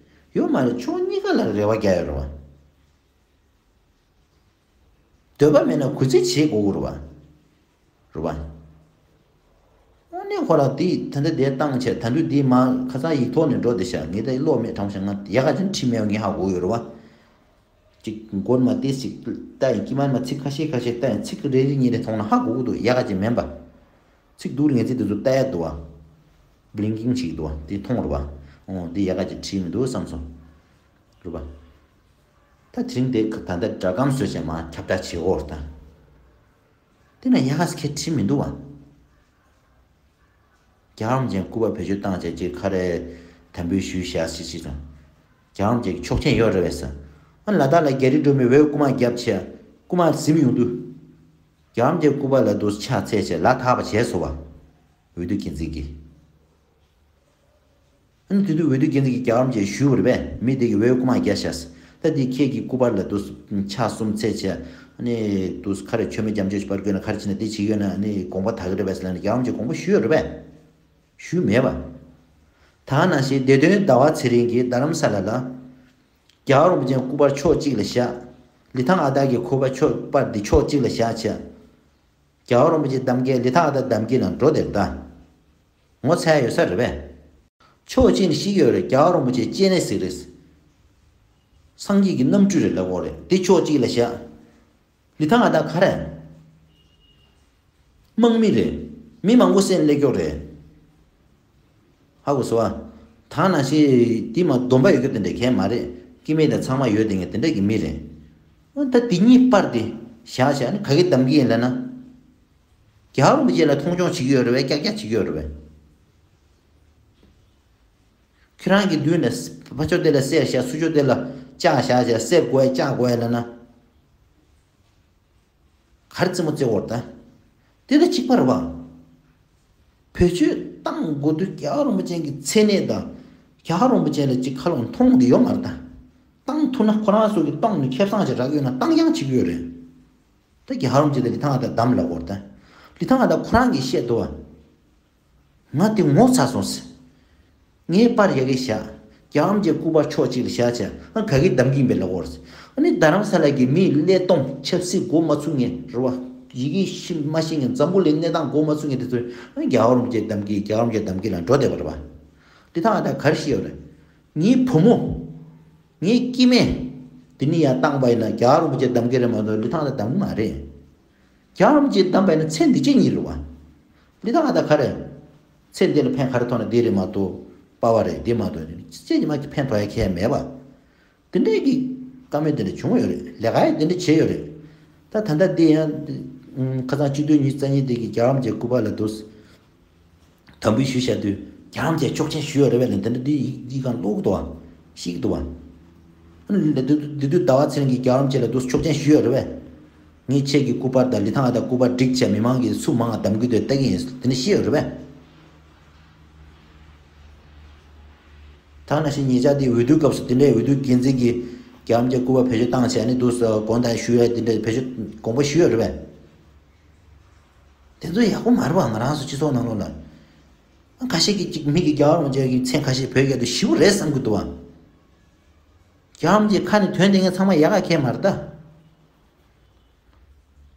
ཡོད་མ་རེད། ཕྱོགས་གཉིས་ཀ་ལ་རེ་བ་རྒྱག་ཡོད་རེད་པ། འདོད་པ་མེད་ན་གུས་བརྩི་བྱེད་དགོས་ཀྱི་རེད་པ། རེད་པ། དངོས་གནས་ཁོ་རང་དེ་ད་ལྟ་དེ་བཏང་བྱས་ད་དུང་དེ་མ་ཁ་སང་ཡིག་ཐོག་ནས་འགྲོ་བསྡད་ཤག་ངས་ད་ཀློག་མེད་དྲང་པོ་བཤད། ང་ཡག་ག་ཅིག་བྲིས་མེད་པ་ངས་ཧ་གོ་ཡོད་རེད་པ། ཅིག་མགོ་མ་ཏོག་ཙམ་ལྟ་ཡིན། དཀྱིལ་མ་མ་ཚིག་ཁ་ཤས་ཁ་ཤས་ལྟ་ཡིན། ཚིག་རེ་རེ་གཉིས་རེ་མཐོང་ན་ཧ་གོ་གི་འདུག་ཡག་ག་ཅིག་མིན་པ། ཚིག་སྡུག་རུ་ངས་ཚིག་དེ་ཚོ་ལྟ་ཡ་འདུག་པ། བླིང་ཀིང་བྱེད་ཀྱི་འདུག་པ། དེ་མཐོང་རེད་པ། འོ་འདི་ཡག་ག་ཅིག་བྲིས་མི་འདུག་བསམ་སོང་། རེད་པ། ད་དེ་རིང་དེ་ད་ལྟ་སྒྲ་སྒམ་བཟོས་བྱས་མར་ཁྱབ་བསྒྲགས་བྱེད་འོར་ད། དེ་ན་ཡག་ག་ཁྱད་བྲིས་མི་འདུག་པ། རྒྱལ་བ་རིན་པོ་ཆེ་སྐུ་པར་བེད་སྤྱོད་བཏང་བྱས་ཅིག་ག་རེ་དམ་འབུལ་ཞུས་བཞག་ཅིག་ཅིག་དང་། རྒྱལ་བ་རིན་པོ་ཆེ་གི་ཆོག་མཆན་ཡོད་རེད་པས་ཟེར། ཨ་ལ་དྭགས་ལ་རྒྱ་རི་སྒྲོལ་མའི་འོད་དཀར་དམར་བརྒྱབ་བྱས་དཀར་དམར་ཟིན་ཡོང་དུས། རྒྱལ་བ་རིན་པོ་ཆེ་སྐུ་པར་ལ་དུ་ཕྱག་འཚལ་བྱས་ལ་དྭགས་པ་བྱས་སོང་པ། འོས་བསྡུ་འགན་འཛིན་གྱིས། ཨ་ནི་དེ་དུས་འོས་བསྡུ་འགན་འཛིན་གྱིས་རྒྱལ་བ་རིན་པོ་ཆེར་ཞུས་པ་རེད་པས། མི་དེ་གིས་འོད་དཀར་དམར་བརྒྱབ་ཤག་ད་དེ་ཁྱེད་ཀྱི་སྐུ་པར་ལ་དུ་ཕྱག་གསུམ་འཚལ་བྱས། ཨ་ནི་དུ་ག་རེ་མཆོད་མེ་རྒྱ་མཚོ་ཞིག་སྤར་དགོས་ན་ག་རེ་བྱས་ན་དེ་བྱེད་ཀྱི་ཡོད་ན་ཨ་ནི་དགོངས་པ་དག་གི་རེད་པས་ཟེར་ལབ་ནས་རྒྱལ་བ་རིན་པོ་ཆེར་དགོངས་པ་ཞུས་ཡོད་རེད་པས། ཞུས་མེད་པ། ད་ནང་བཞིན་བདེ་དོན་ཟླ་བ་ཚེ་རིང་གིས་རྡ་རམ་ས་ལ་ལ། རྒྱལ་བ་རིན་པོ་ཆེའི་སྐུ་པར་ཕྱོགས་གཅིག་ལ་བཞག་ལི་ཐང་ཨ་སྟག་གི་སྐུ་པར་ཕྱོགས་པར་འདི་ཕྱོགས་གཅིག་ལ་བཞག་བྱས། རྒྱལ་བ་རིན་པོ་ཆེའི་གདམ་གའི་ལི་ཐང་ཨ་སྟག་གདམ་གའི་ནང་འགྲོ་དེར་ད། ངོ་ཚ་ཡ་ཡོད་ས་རེད་པས། ཕྱོགས་གཅིག་ནས་བཤད་ཀྱི་ཡོད་རེད། རྒྱལ་བ་རིན་པོ་ཆེ་སྐྱེ་གནས་ཟིག་རེད། སངས་རྒྱས་ཀྱི་རྣམ་སྤྲུལ་རེད་ལབ་ཀྱི་ཡོད་རེད། དེ་ཕྱོགས་གཅིག་ལ་བཞག་ལི་ཐང་ཨ་སྟག་ག་རེ། དམག་མི་རེད། མི་མང་པོ་བསད་སླེབས་ཀྱི་ཡོད་རེད། ཧ་གོ་སོང་ཨ། ད་ནང་བཞིན་དེ་མ་སྡོམ་པ་ཡོད་རྒྱུ་དེ་འདྲ་གང་ཡང་མ་རེད། སྐྱེ་དམན་དང་ཚང་མ་ཡོད་དེ་ངས་དེ་འདྲ་གི་མི་རེད། འོ་ད་དེ་གཉིས་པར་དེ་བཞག་བཞག་ནི་ག་གི་གདམ་གི་ཡིན་ལབ་ན། རྒྱལ་བ་རིན་པོ་ཆེ་ལ་མཐོང་ཆུང་བྱེད་ཀྱི་ཡོད་རེད་པས། ཀྱག་ཀྱག་བྱེད་ཀྱི་ཡོད་རེད་པས། ཁྱེད་རང་གི་མདུན་ནས་ཕ་ཕྱོགས་དེ་ལ་བསད་བཞག་ཚུར་ཕྱོགས་དེ་ལ་བཅག་བཞག་བྱས་བསད་དགོས་བཅག་དགོས་ལབ་ན། ག་རེ་རྩེད་མོ་རྩེ་འོར་ད། དེ་ལ་གཅིག་པ་རེད་པ། བེད་སྤྱོད་བཏང་དགོས་དུས་རྒྱལ་བ་རིན་པོ་ཆེ་གི་མཚན་གནས་དང་། རྒྱལ་བ་རིན་པོ་ཆེ་ལ་གཅིག་ཁ་ལོག་མཐོང་དེ་ཡོད་མ་རེད་ད། བཏང་ཐུབ་ན་ཁོ་རང་ཚོ་གི་གཏོང་ནས་ཁེ་བཟང་ཅིག་རག་ཡོད་ན་བཏང་རྐྱང་བྱེད་ཀྱི་ཡོད་རེད། ད་རྒྱལ་བ་རིན་པོ་ཆེ་དེ་ལི་ཐང་ཨ་སྟག་གདམ་ལབ་འོར་ད། ལི་ཐང་ཨ་སྟག་ཁོ་རང་གིས་བཤད་འདུག་པ། ང་དེ་ངོ་ཚ་སོང་ཟེར། ངའི་པར་ཡ་གི་བཞག་རྒྱལ་བ་རིན་པོ་ཆེའི་སྐུ་པར་ཕྱོགས་གཅིག་ལ་བཞག་བྱས་ང་ག་གི་གདམ་གི་ཡིན་པས་ལབ་ཀྱི་ཡོད་རེད། ཨ་ནི་རྡ་རམ་ས་ལ་གི་མིའི་ཀླད་སྟོང་ཆབ་སྲིད་མགོ་མ་ཚོས་མཁན་རེད་པ། ཡི་གེ་ཤེས་མ་ཤེས་མཁན་འཛམ་བུ་གླིང་གནས་སྟངས་མགོ་མ་ཚོས་མཁན་དེ་ཚོས་ཨ་ནི་རྒྱལ་བ་རིན་པོ་ཆེ་གདམ་གི་རྒྱལ་བ་རིན་པོ་ཆེ་གདམ་གི་ལ་འགྲོ་བསྡད་པ་རེད་པ། དེ་དག་ཨ་ད་ག་རེ་ཤེས་ཡོད་རེད། ངའི་བུ་མོ། ངའི་སྐྱེ་དམན། དེ་ནི་ཡར་བཏང་པ་ཡིན་ན་རྒྱལ་བ་རིན་པོ་ཆེ་གདམ་གི་རེད་མ་གཏོགས་ལི་ཐང་ཨ་སྟག་གདམ་གི་མ་རེད། རྒྱལ་བ་རིན་པོ་ཆེ་གདམ་པ་ཡིན་ན་ཚེ་འདི་ཕྱི་གཉིས་རེད་པ། ལི་ཐང་ཨ་སྟག་ག་རེ། ཚེ་འདི་ལ་ཕན་ག་རེ་ཐོགས་ན་འདི་རེད་མ་གཏོགས། པ་བ་རེད། འདི་མ་གཏོགས་ནི་ཅི་ཅི་མ་ཕན་ཐོགས་ཡ་ཁྱད་མེད་པ། དེ་འདྲའི་གི་བཀའ་མོལ་དེ་འདྲ་བྱུང་ཡོད་རེད། ལས་ཀ་ཡང་དེ་འདྲ་བྱས་ཡོད་རེད། ད་ད་ལྟ་འདི་ཡང་ཁ་སང་སྤྱི་འཐུས་ཉི་ཤུ་རྩ་གཉིས་དེ་གི་རྒྱལ་བ་རིན་པོ་ཆེའི་སྐུ་པར་ལ་འདུག་དམ་འབུལ་ཞུས་བཞག་དུས་རྒྱལ་བ་རིན་པོ་ཆེ་ཆོག་མཆན་ཞུས་ཡོད་རེད་པས་ལ། དེ་འདྲ་འདི་ཡིག་ཡིག་སྒང་ཀློག་གི་འདུག་བ། ཤེས་ཀྱི་འདུག་བ། ཨ་ནི་འདི་དུས་འདི་དུས་ཟླ་བ་ཚེ་རིང་གིས་རྒྱལ་བ་རིན་པོ་ཆེ་ལ་འདུག་ཆོག་མཆན་ཞུས་ཡོད་རེད་པས། ངས་ཁྱེད་ཀྱི་སྐུ་པར་དང་ལི་ཐང་ཨ་དང་སྐུ་པར་བསྒྲིགས་བྱས་མི་མང་གིས་སུ་མང་ང་གདམ་གྱི་འདུག་ལྟ་གི་ཡིན། དེ་འདྲ་བཤད་ཡོད་རེད་པས། ད་ནང་བཞིན་ཉེ་ཆར་དེ་འོས་བསྡུའི་སྐབས་སུ་དེ་འདྲའི་འོས་བསྡུ་འགན་འཛིན་གྱིས་རྒྱལ་བ་རིན་པོ་ཆེ་སྐུ་པར་བེད་སྤྱོད་བཏང་བྱས་ནས་འདུག་སེ་དགོངས་དག་ཞུ་ཡ་དེ་འདྲའི་བེད་སྤྱོད་དགོངས་པ་ཞུས་ཡོད་རེད་པས། དེ་ཚོ་ཡག་པོ་མ་རེད་པ། ང་རང་ཚོ་སྤྱི་ཚོགས་ནང་ལོགས་ལ་ཁ་ཤས་ཀྱིས་ཅིག་མི་གིས་རྒྱལ་བ་རིན་པོ་ཆེ་གི་མཚན་ཁ་ཤས་བོད་རྒྱལ་དུ་ཞིབ་རེད་བསམ་གྱི་འདུག་བ། རྒྱལ་བ་རིན་པོ་ཆེ་ཁ་ནས་ཐོན་དེ་ངས་ཚང་མ་ཡག་ག་ཁྱད་མ་རེད་ད།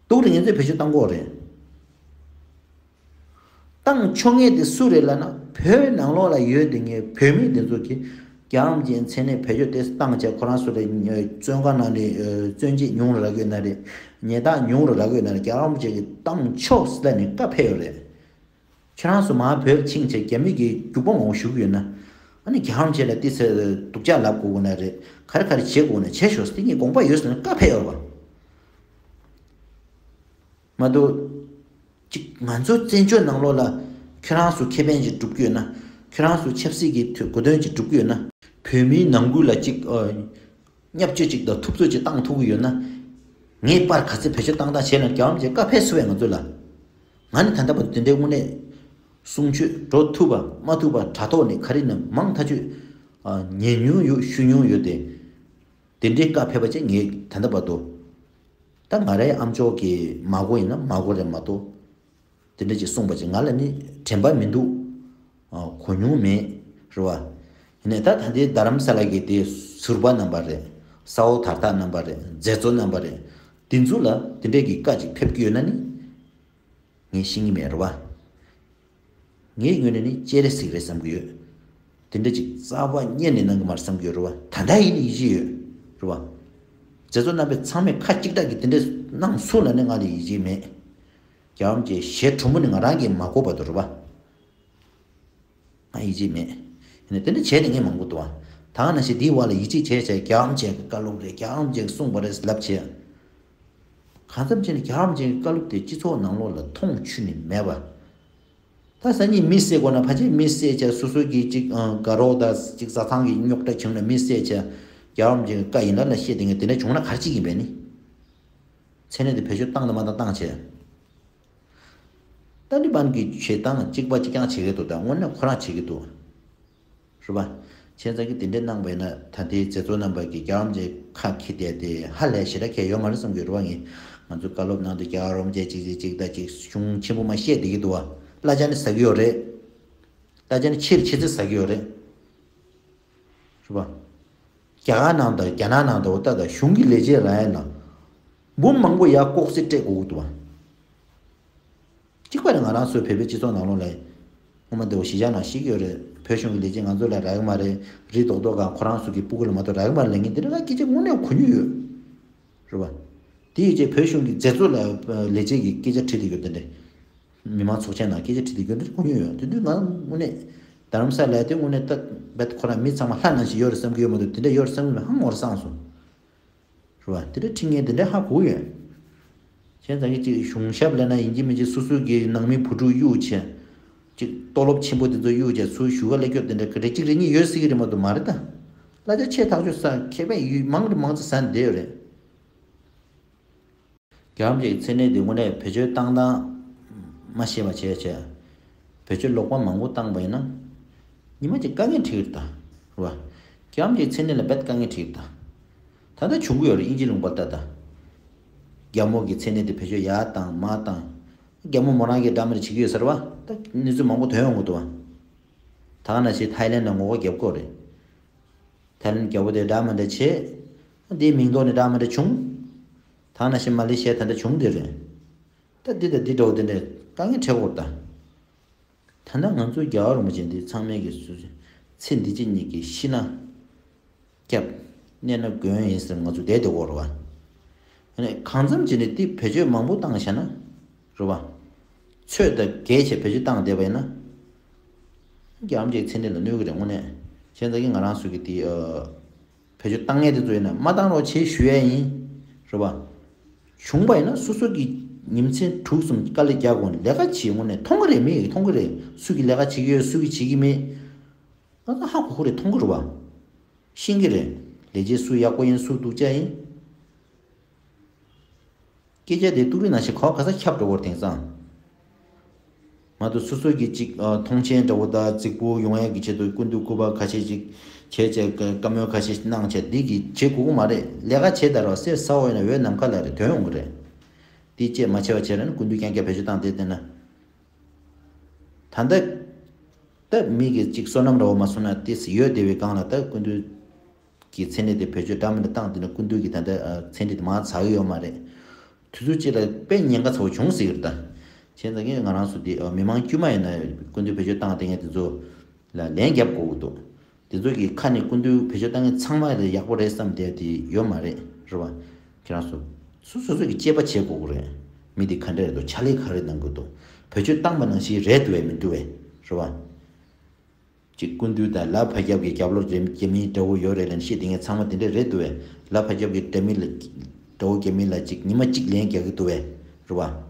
སྡུག་རེད། ངས་ཚོས་བེད་སྤྱོད་བཏང་དགོས་རེད། བཏང་ཆོག་མཁན་དེ་སུ་རེད་ལབ་ན། བོད་ནང་ལོགས་ལ་ཡོད་དེ་ངས་བོད་མི་དེ་ཚོ་གིས་རྒྱལ་བ་རིན་པོ་ཆེའི་མཚན་གནས་བེད་སྤྱོད་དེ་བཏང་བྱས་ཁོ་རང་ཚོ་ལ་བཙོན་ཁང་ནང་ནས་བཙོན་འཇུག་ཉུང་རུ་རག་ཡོད་ན་རེད། ཉེས་རྡུང་ཉུང་རུ་རག་ཡོད་ན་རེད། རྒྱལ་བ་རིན་པོ་ཆེ་གིས་བཏང་ཆོག་ཟེར་ནས་བཀའ་ཕེབས་ཡོད་རེད། ཁྱེད་རང་ཚོ་མར་བོད་ཕྱིན་བྱས་རྒྱ་མི་གི་རྒྱུག་པ་མང་པོ་ཞུ་གི་ཡོད་ན། ཨ་ནི་རྒྱལ་བ་རིན་པོ་ཆེ་ལ་ཏི་སེ་སྡུག་ཅག་ལབ་དགོས་ཀྱི་ན་རེད། ག་རེ་ག་རེ་བྱེད་དགོས་ན་བྱེད་ཤོག་ཟེར་ངས་དགོངས་པ་ཡོད་ཟེར་ནས་བཀའ་ཕེབས་ཡོད་པ། མ་གཏོགས། གཅིག་ང་ཚོ་བཙན་བྱོལ་ནང་ལོགས་ལ་ཁྱོད་རང་ཚོ་ཁེ་ཕན་ཅིག་སྒྲུབ་ཀྱི་ཡོད་ན། ཁྱོད་རང་ཚོ་ཆབ་སྲིད་ཀྱི་དོ་གོ་དོན་ཅིག་སྒྲུབ་ཀྱི་ཡོད་ན། བོད་མིའི་ནང་ཁུལ་ལ་ཅིག་ཨ། བརྙས་བཅོས་ཅིག་དང་ཐུབ་ཚོད་ཅིག་བཏང་ཐུབ་ཀྱི་ཡོད་ན། ངས་པར་ག་ཚོད་བེད་སྤྱོད་བཏང་སྟངས་བྱས་ན་རྒྱལ་བ་རིན་པོ་ཆེ་བཀའ་ཕེབས་སུ་བས་ང་ཚོ་ལ། ང་ནི་ད་ལྟ་བར་དུ་དེ་འདྲའི་དངོས་གནས་གསུང་ཆོས་འགྲོ་ཐུབ་པ་མ་ཐུབ་པ་དྲ་ཐོག་ནས་ག་རེ་ནས་མང་ཐག་ཆོད། ཨ། ཉན་མྱོང་ཡོད། ཞུ་མྱོང་ཡོད་དེ། དེ་འདྲའི་བཀའ་ཕེབས་པ་ཅིག་ངས་ད་ལྟ་བར་དུ། ད་ང་རའི་ཨམ་ཅོག་གི་མ་གོ་ཡིན་ན་མ་གོ་རེད་མ་གཏོགས། དེ་འདྲ་ཅིག་གསུངས་པ་ཅིག་ང་ལ་ནི་དྲན་པ་མི་འདུག་ཨ། གོ་མྱོང་མེད། རེད་བ། ཡིན་ནའི་ད་ད་ལྟའི་རྡ་རམ་ས་ལ་གི་དེ་ཟུར་པ་རྣམ་པ་རེད། ས་འོག་དར་ཐག་རྣམ་པ་རེད། མཛད་གཙོ་རྣམ་པ་རེད། དེ་ཚོ་ལ་དེ་འདྲའི་གི་བཀའ་ཅིག་ཕེབས་ཀྱི་ཡོད་ན་ནི། ངས་ཤེས་ཀྱི་མེད་རེད་བ། ངའི་ངོས་ནས་ནི་སྤྱན་རས་གཟིགས་རེད་བསམ་གྱི་ཡོད། དེ་འདྲ་ཅིག་རྩ་བ་ཉིད་ནས་གནང་གི་མ་རེད་བསམ་གྱི་ཡོད་རེད་བ། ད་ལྟ་ཡིན་ན་ཡིད་ཆེས་ཡོད་རེད་བ། མཛད་གཙོ་རྣམ་པས་ཚང་མས་ཁ་གཅིག་གྲགས་ཀྱིས་དེ་འདྲ་གནང་སོང་ལབ་ནས་ང་ལ་ཡིད་ཆེས་མེད། རྒྱལ་བ་རིན་པོ་ཆེའི་ཞལ་དྲོན་མོ་ནི་ང་རང་གིས་མ་གོ་བར་དུ་རེད་བ། ང་ཡིད་ཆེས་མེད། ཡིན་ནའི་དེ་འདྲ་བྱས་ནས་ངས་མང་པོ་འདུག་བ། ད་ག་ནང་བཞིན་འདིའི་བར་ལ་ཡིད་ཆེས་བྱས་བྱས་རྒྱལ་བ་རིན་པོ་ཆེ་གི་བཀའ་སློབ་རེད། རྒྱལ་བ་རིན་པོ་ཆེ་གིས་གསུངས་པ་རེད་ལབ་བྱས། གང་འཚམ་བྱས་ནས་རྒྱལ་བ་རིན་པོ་ཆེ་གི་བཀའ་སློབ་དེ་སྤྱི་ཚོགས་ནང་ལོགས་ལ་མཐོང་ཆུད་ནས་མེད་པ། ད་སང་ཉིན་མི་བསད་དགོས་ན་ཕལ་ཆེར་མི་བསད་བྱས་སོ་སོ་གི་ཅིག་ཨ། དགའ་རོགས་དང་ཅིག་བཟའ་ཚང་གི་རྙོག་དྲ་བྱུང་ན་མི་བསད་བྱས་རྒྱལ་བ་རིན་པོ་ཆེ་གི་བཀའ་ཡིན་ལབ་ན་བཤད་དེ་ངས་དེ་འདྲ་བྱུང་ན་ག་རེ་བྱེད་ཀྱི་ཡིན་པས་ནི། མཚན་གནས་དེ་བེད་སྤྱོད་བཏང་དང་མ་བཏང་བཏང་བྱས། ཏཱ་ལི་བན་གྱིས་བྱེད་སྟངས་གཅིག་པ་གཅིག་རྐྱང་བྱེད་ཀྱི་འདུག་ད་དངོས་གནས་ཁོ་རང་བྱེད་ཀྱི་འདུག་རེད་པ། བྱས་ཙང་གི་དེ་འདྲའི་གནང་བས་ན་ད་ལྟའི་མཛད་གཙོ་རྣམ་པ་གིས་རྒྱལ་བ་རིན་པོ་ཆེ་ཁ་འཁྱེར་བསྡད་དེ་ཧ་ལས་ཞེ་དྲག་གལ་ཡོད་མ་རེད་བསམ་གྱི་རེད་པ། ངས་ང་ཚོ་བཀའ་སློབ་གནང་དུས་རྒྱལ་བ་རིན་པོ་ཆེ་གཅིག་གཅིག་གཅིག་དང་གཅིག་གཞུང་ཆེན་པོ་མ་བཤད་བསྡད་ཀྱི་འདུག་བ། གླ་ཆ་ནི་ཟ་གི་ཡོད་རེད། གླ་ཆ་ནི་ཆེ་རུ་ཆེ་ཚད་ཟ་གི་ཡོད་རེད། རེད་པ། རྒྱ་གར་ནང་དང་རྒྱ་ནག་ནང་དང་འོ་ད་ད་གཞུང་གི་ལས་བྱེད་རག་ཡ་ན་འབུམ་མང་པོ་ཡར་ལྐོག་ཟ་སྤྲད་དགོས་ཀྱི་འདུག་བ། གཅིག་པ་རེད། ང་རང་ཚོའི་བོད་པའི་སྤྱི་ཚོགས་ནང་ལོགས་ལ་སྔོན་མ་འདི་འོ་གཞིས་ཆགས་ནང་ཤེས་ཀྱི་ཡོད་རེད། བོད་གཞུང་གི་ལས་བྱེད་ང་ཚོ་ལ་རག་གི་མ་རེད། རི་རྡོག་རྡོག་གང་ཁོ་རང་ཚོ་གི་སྤུ་གུ་ལ་མ་གཏོགས་རག་གི་མ་རེད་ལབ་མཁན་འདི་འདྲ་སྐད་ཆ་དངོས་གནས་གོ་མྱོང་ཡོད། རེད་པ། དེ་ཡི་རྗེས་བོད་གཞུང་གི་མཛད་གཙོ་ལ་ལས་བྱེད་ཀྱི་སྐད་ཆ་དྲིས་བསྡད་ཡོད་དེ་འདྲ། མི་མང་ཚོགས་ཆེན་ནང་སྐད་ཆ་དྲིས་བསྡད་ཡོད་འདི་གོ་མྱོང་ཡོད། དེ་དུས་ང་དངོས་གནས་རྡ་རམ་ས་ལ་དེ་དངོས་གནས་ད་རྦད་ཁོ་རང་མི་ཚང་མ་ལྷ་ནང་བཞིན་ཡོད་རེད་བསམ་གྱི་ཡོད་མ་གཏོགས་དེ་འདྲ་ཡོད་རེད་བསམ་གྱི་མེད། ཧང་ངོ་རེ་སངས་སོང་། རེད་པ། དེ་འདྲ་ཁྲིད་མཁན་དེ་འདྲ་ཧ་གོ་ཡོད། བྱས་ཙང་གི་ཅིག་གཞུང་ཞབས་ལབ་ན་ཡིན་གཅིག་མིན་གཅིག་སོ་སོ་གི་ནང་མི་བུ་ཕྲུག་གཡུག་བྱས། ཅིག་ལྟོ་ལོབ་ཆེན་པོ་དེ་ཚོ་གཡུག་བྱས་ཚུར་ཞུ་ག་སླེབས་སྐྱོ་དེ་འདྲ་གི་རེ་གཅིག་རེ་གཉིས་ཡོད་སྲིད་ཀྱི་རེད་མ་གཏོགས་མ་རེད་ད། གླ་ཆ་ཆེ་ཐག་ཆོད་ཟ་ཁེ་ཕན་ཡུད་མང་རེ་མང་ཙམ་ཟ་ནས་བསྡད་ཡོད་རེད། རྒྱལ་བ་རིན་པོ་ཆེའི་མཚན་གནས་དེ་དངོས་གནས་བེད་སྤྱོད་བཏང་སྟངས་མ་ཤེས་པ་བྱས་བྱས། བེད་སྤྱོད་ལོག་པ་མང་པོ་བཏང་པ་ཡིན་ན། ཉི་མ་གཅིག་དཀའ་ངལ་འཕྲད་ཀྱི་རེད་ད། རེད་པ། རྒྱལ་བ་རིན་པོ་ཆེའི་མཚན་གནས་ལ་རྦད་དཀའ་ངལ་འཕྲད་ཀྱི་རེད་ད། ད་ལྟ་བྱུང་གི་ཡོད་རེད། དབྱིན་ཇི་ལུང་པར་ལྟ་ད། རྒྱ་མོ་གི་མཚན་གནས་དེ་བེད་སྤྱོད་ཡར་བཏང་མར་བཏང་། རྒྱ་མོ་མོ་རང་གིས་འདྲ་མི་འདྲ་བྱེད་ཀྱི་ཡོད་ས་རེད་པ། ད་གནས་ཚུལ་མང་པོ་ཐོན་ཡོང་གི་འདུག་པ། ད་ག་ནང་བཞིན་ཐའི་ལེན་ལ་ངོ་རྒོལ་རྒྱབ་ཀྱི་ཡོད་རེད། ཐའི་ལེན་རྒྱལ་པོ་དེ་འདྲ་མི་འདྲ་བྱས། འདིའི་མིང་ཐོག་ནས་འདྲ་མི་འདྲ་བྱུང་། ད་ག་ནང་བཞིན་མ་ལེ་ཤི་ཡ་ད་འདྲ་བྱུང་དེ་རེད། ད་འདི་དང་འདི་འདྲ་བོ་དེ་འདྲ་དཀའ་ངལ་འཕྲད་ཀྱི་ཡོད་རེད་ད། ད་ལྟ་ང་ཚོ་རྒྱལ་བ་རིན་པོ་ཆེ་འདི་ཚང་མས་ཀྱི་སུ་ཚེ་འདི་ཕྱི་གཉིས་ཀྱི་ཤི་ན་སྐྱབས། གནས་ན་མགོན་ཡིན་ཟེར་ང་ཚོ་བསྡད་བསྡད་ཀྱི་ཡོད་རེད་པ། ཨ་ནི་གང་འཚམ་བྱས་ནས་འདི་བེད་སྤྱོད་མང་པོ་བཏང་བཞག་ན། རེད་པ། ཚོད་དང་བརྒལ་བྱས་བེད་སྤྱོད་བཏང་བསྡད་པ་ཡིན་ན། རྒྱ་ཨམ་ཅིག་ཚེ་འདི་ལ་གནོད་གི་རེད་དངོས་གནས། བྱས་ཙང་གི་ང་རང་ཚོ་གི་དེ་ཨ། བེད་སྤྱོད་བཏང་མཁན་དེ་ཚོ་ཡིན་ན་མ་བཏང་རོགས་བྱེད་ཞུ་ཡ་ཡིན། རེད་པ། བྱུང་པ་ཡིན་ན་སོ་སོ་གི་ཉིན་མཚན་དྲུག་གསུམ་དཀའ་ལས་རྒྱག་དགོས་ནས་ལས་ཀ་བྱེད་དངོས་གནས་མཐོང་གི་རེད། མི་ཡིས་མཐོང་གི་རེད། སུ་གིས་ལས་ཀ་བྱེད་ཀྱི་ཡོད་སུ་གིས་བྱེད་ཀྱི་མེད། ང་ཚོ་ཧ་གོ་གི་རེད། མཐོང་གི་རེད་པ། ཤེས་ཀྱི་རེད། ལས་བྱེད་སུ་ཡག་པོ་ཡིན་སུ་སྡུག་ཅག་ཡིན། སྐད་ཆ་དེ་ཏུ་རི་ནང་བཞིན་གོ་ག་ས་ཁྱབ་འགྲོ་བར་དེང་སང་། མ་གཏོགས་སོ་སོ་གི་ཅིག་ཨ། མཐོང་མཆན་འདྲ་བོ་དང་རྫིག་པོ་ཡོང་ཡས་ཀྱི་ཆེད་དུ་སྐུ་མདུན་སྐུ་པར་ཁ་ཤས་ཅིག་བྱས་བྱས་བཀའ་མོལ་ཁ་ཤས་གནང་བྱས་འདི་གི་བྱེད་དགོས་ཀྱི་མ་རེད། ལས་ཀ་བྱེད་ད་ར་བ་སེར་ས་འོག་ཡིན་ན་འོད་ནམ་མཁའ་ལ་རེད་དོན་ཡོང་གི་རེད། འདི་བཅད་མ་བྱས་པ་བྱས་ར་ནི་སྐུ་མདུན་རྐྱང་རྐྱང་བེད་སྤྱོད་བཏང་བསྡད་བསྡད་ན། ད་ལྟ་ད་མི་གི་ཅིག་བསོད་ནམས་འདྲ་བོ་མ་སོང་ན་ཏིས་ཡོད་བསྡད་པའི་སྒང་ལ་ད་སྐུ་མདུན་གྱི་མཚན་གནས་དེ་བེད་སྤྱོད་འདྲ་མི་འདྲ་བཏང་དེ་ནི་སྐུ་མདུན་གྱི་ད་ལྟ་ཨ། མཚན་གནས་དེ་མར་ཚར་གི་ཡོད་མ་རེད། དུས་ཚོད་གཅིག་ལ་དཔེ་ཉེན་ཁ་ཚ་བོ་བྱུང་སྲིད་ཀྱི་རེད་ད། བྱས་ཙང་གི་ང་རང་ཚོ་འདི་ཨ། མི་མང་དཀྱུས་མ་ཡིན་ན་སྐུ་མདུན་བེད་སྤྱོད་བཏང་བསྡད་མཁན་དེ་ཚོ་ལ་ལན་རྒྱབ་དགོས་ཀྱི་འདུག་དེ་ཚོ་གི་ཁ་ནས་སྐུ་མདུན་བེད་སྤྱོད་བཏང་མཁན་ཚང་མ་ལ་ཡག་པོ་རེད་བསམ་བསྡད་དེ་ཡོད་མ་རེད། རེད་བ། ཁྱེད་རང་ཚོ་སོ་སོ་སོ་གི་དཔྱད་པ་བྱེད་དགོས་ཀྱི་རེད། མི་དེ་ག་འདྲ་རེད་འདུག་ཕྱག་ལས་ག་རེ་གནང་གི་འདུག་བེད་སྤྱོད་བཏང་པ་ནང་བཞིན་རེད་འདུག་བས་མི་འདུག་བས། རེད་བ། ཅིག་སྐུ་མདུན་དང་ལ་ཕ་རྒྱབ་ཀྱི་རྒྱབ་ལོགས་རེ་རྒྱ་མི་འདྲ་བོ་ཡོད་རེད་ལབ་ནས་བཤད་དེ་ངས་ཚང་མ་དེ་འདྲ་རེད་འདུག་བས། ལ་ཕ་རྒྱབ་ཀྱི་འདྲ་མི་ལ་འདྲ་བོ་རྒྱ་མི་ལ་ཅིག་ཉི་མ་གཅིག་ལན་རྒྱག་གི་འདུག་བས། རེད་བ།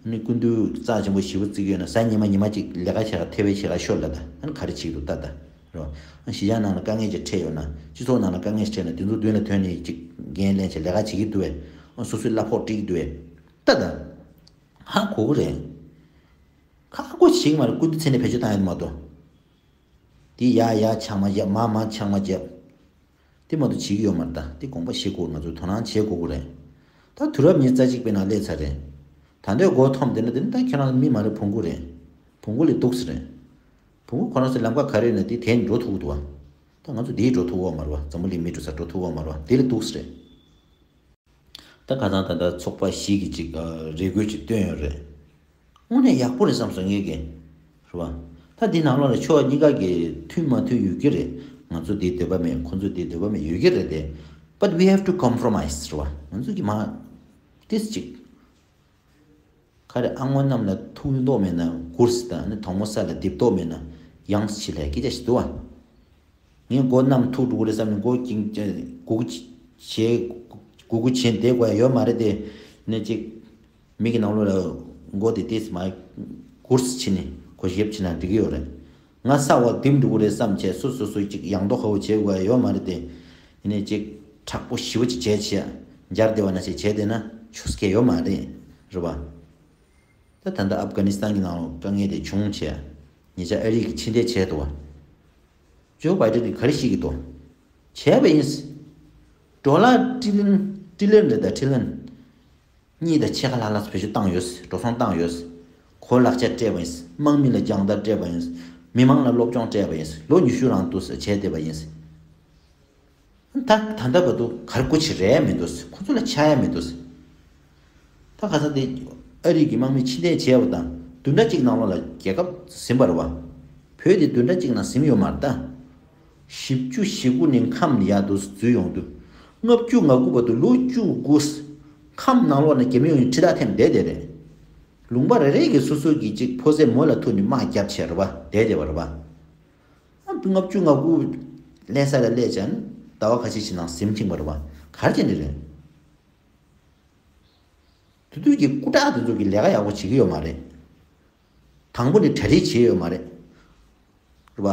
ནི་སྐུ་མདུན་རྩ་ཆེན་པོ་ཞེ་པོ་བརྩི་གི་ཡོད་ན་གཟའ་ཉི་མ་ཉི་མ་གཅིག་ལས་ཀ་བྱེད་ག་ཐེ་བའི་བྱེད་ག་ཤོར་ལ་ད་ཨ་ནི་ག་རེ་བྱེད་ཀྱི་འདུག་ལྟ་ད། རོ། ཨ་གཞིས་ཆགས་ནང་ལ་དཀའ་ངལ་ཅིག་འཕྲད་ཡོད་ན་སྤྱི་ཚོགས་ནང་ལ་དཀའ་ངལ་ཅིག་འཕྲད་ན་དེ་ཚོ་མདུན་ལ་ཐོན་ནས་ཅིག་འགན་ལེན་བྱས་ལས་ཀ་བྱེད་ཀྱི་འདུག་བས། ཨ་སོ་སོའི་གླ་ཕོགས་སྤྲད་ཀྱི་འདུག་བས། ལྟ་ད། ཧ་གོ་གི་རེད། ཁག་པོ་ཞིག་མ་རེད། སྐུ་མདུན་མཚན་ནས་བེད་སྤྱོད་བཏང་ཡོད་མ་གཏོགས། དེ་ཡ་ཡ་ཆང་མ་བརྒྱབ་མ་མ་ཆང་མ་བརྒྱབ། དེ་མ་གཏོགས་བྱེད་ཀྱི་ཡོད་མ་རེད་ད། དེ་དགོངས་པ་བཞེས་དགོས། ང་ཚོས་དོ་སྣང་བྱེད་དགོས་ཀྱི་རེད། ད་དུས་རབས་ཉི་ཤུ་རྩ་གཅིག་པའི་ནང་སླེབས་ཚར་རེད། ད་ལྟའི་མགོ་འཐོམ་བསྡད་ན་དེ་ནི་ད་ཁྱེད་རང་མི་མ་རེད། བོང་གུ་རེད། བོང་གུ་ལས་སྡུག་ས་རེད། བོང་གུ་ཁོ་རང་ཚོའི་ལམ་ཁ་ག་རེ་ཡོད་ན་དེ་དེད་ནས་འགྲོ་ཐུབ་ཀྱི་འདུག་བ། ད་ང་ཚོ་དེའི་འགྲོ་ཐུབ་ཀྱི་ཡོད་མ་རེད་བ། འཛམ་བུ་གླིང་མི་འགྲོ་ས་འགྲོ་ཐུབ་ཀྱི་ཡོད་མ་རེད་བ། དེ་ལས་སྡུག་ས་རེད། ད་ཁ་སང་ད་ལྟ་ཚོགས་པ་བཞི་གིས་ཅིག་རེ་སྐུལ་ཅིག་བཏོན་ཡོད་རེད། དངོས་གནས་ཡག་པོ་རེད་བསམ་སོང་ངེད་ཀྱིས། རེད་བ། ད་འདི་ནང་ལོགས་ལ་ཕྱོགས་གཉིས་ཀ་གི་མཐུན་མ་མཐུན་ཡོད་ཀྱི་རེད། ང་ཚོ་འདིའི་འདོད་པ་མེད། ཁོ་ཚོ་འདིའི་འདོད་པ་མེད་ཡོད་ཀྱི་རེད་དེ། But we have to compromise. རེད་བ། ང་ཚོ་གི་མ། ཏིས་ཅིག་ག་རེ་ཨ་སྔོན་གནམ་ལ་ཐུག་མདོག་མེད་ན་སྒུར་ཟེར་ད་ནི་དོག་མོ་ས་ལ་རྡིབ་མདོག་མེད་ན་ཡང་ཞིག་ལས་སྐད་ཆ་ཞིག་འདུག་བ། ངས་མགོ་གནམ་ཐུག་འགྲོ་གི་རེད་བསམ་ནས་མགོ་གིང་གུ་གུ་བྱེད་གུ་གུ་བྱེད་བསྡད་དགོས་ཡ་ཡོད་མ་རེད་དེ། ནས་ཅིག་མིག་གི་ནང་ལོགས་ལ་མགོ་དེ་ཏོག་ཙམ་མར་གུར་སི་བྱས་ནས་གོ་ཞིབ་བྱས་ན་འགྲིག་གི་ཡོད་རེད། ང་ས་འོག་རྡིབ་འགྲོ་གི་རེད་བསམ་བྱས་སོ་སོ་སོ་ཅིག་ཡང་དོ་ཧ་བོ་བྱེད་དགོས་ཡ་ཡོད་མ་རེད་དེ། ཡིན་ནས་ཅིག་དྲག་པོ་ཞེ་པོ་ཅིག་བྱས་བྱས་འབྱར་བསྡད་པ་ན་ཅིག་བྱས་བསྡད་ན་ཆོག་ས་ཁེལ་ཡོད་མ་རེད། རེད་པ། ད་ད་ལྟ་ཨབ་གྷ་ནི་སི་ཐན་གྱི་ནང་ལ་དཀའ་ངལ་དེ་བྱུང་བྱས། ཉེ་ཆར་ཨ་རི་གིས་ཕྱིར་འཐེན་བྱས་འདུག་བ། ཇོ་བྷའི་ཌེན་གྱིས་ག་རེ་བཤད་ཀྱི་འདུག་བྱས་པ་ཡིན། ཌོ་ལར་ཊི་ལི་ཡོན་ཊི་ལི་ཡོན་རེད་ད། ཊི་ལི་ཡོན་གཉིས་དང་ཕྱེད་ཀ་ལྷག་ལྷག་བེད་སྤྱོད་བཏང་ཡོད། འགྲོ་སོང་བཏང་ཡོད། གོ་ལག་ཆ་སྤྲད་པ་ཡིན། དམག་མི་ལ་སྦྱོང་བརྡར་སྤྲད་པ་ཡིན། མི་མང་ལ་སློབ་སྦྱོང་སྤྲད་པ་ཡིན། ལོ་ཉི་ཤུ་རང་དུ་བྱས་བསྡད་པ་ཡིན། ད་ད་ལྟ་བར་དུ་གར་སྐུ་ཆེ་རེད་མི་འདུག་ཁོ་ཚོ་ལ་ཆགས་ཡ་མི་འདུག་ད་ཁ་སང་དེ་ཨ་རི་གི་དམག་མི་ཕྱིར་འཐེན་བྱས་པ་དང་བདུན་ཕྲག་གཅིག་ནང་ལོགས་ལ་རྒྱལ་ཁབ་ཟིན་པ་རེད་བ། བོད་དེ་བདུན་ཕྲག་གཅིག་ནང་ཟིན་ཡོད་མ་རེད་ད། བཞི་བཅུ་ཞེ་དགུ་ནས་ཁམས་ཡར་དུ་འཛུལ་ཡོང་དུས། ལྔ་བཅུ་ང་དགུ་བར་དུ་ལོ་བཅུ་དགུ། ཁམས་ནང་ལོགས་ནས་རྒྱ་མི་ཡོང་ཡིན་ཁྲི་ཐག་འཐེན་བསྡད་བསྡད་རེད། ལུང་པ་རེ་རེ་གི་སོ་སོ་གི་གཅིག་ཕོ་ཟད་མོ་ལ་ཐུག་ནས་དམག་རྒྱབ་བྱས་རེད་བ། བསྡད་བསྡད་པ་རེད་བ། ཨ་ལྔ་བཅུ་ང་དགུ་སླེབས་ས་ལ་སླེབས་བྱས་ནས་ཟླ་བ་ཁ་ཤས་ཤིག་ནང་ཟིན་ཕྱིན་པ་རེད་བ། ག་རེ་བྱས་ནས་རེད། དེ་དུས་ཀྱི་སྐུ་དྲག་དེ་ཚོ་གིས་ལས་ཀ་ཡག་པོ་བྱེད་ཀྱི་ཡོད་མ་རེད། དང་པོ་ནས་གྲ་སྒྲིག་བྱས་ཡོད་མ་རེད། རེད་བ།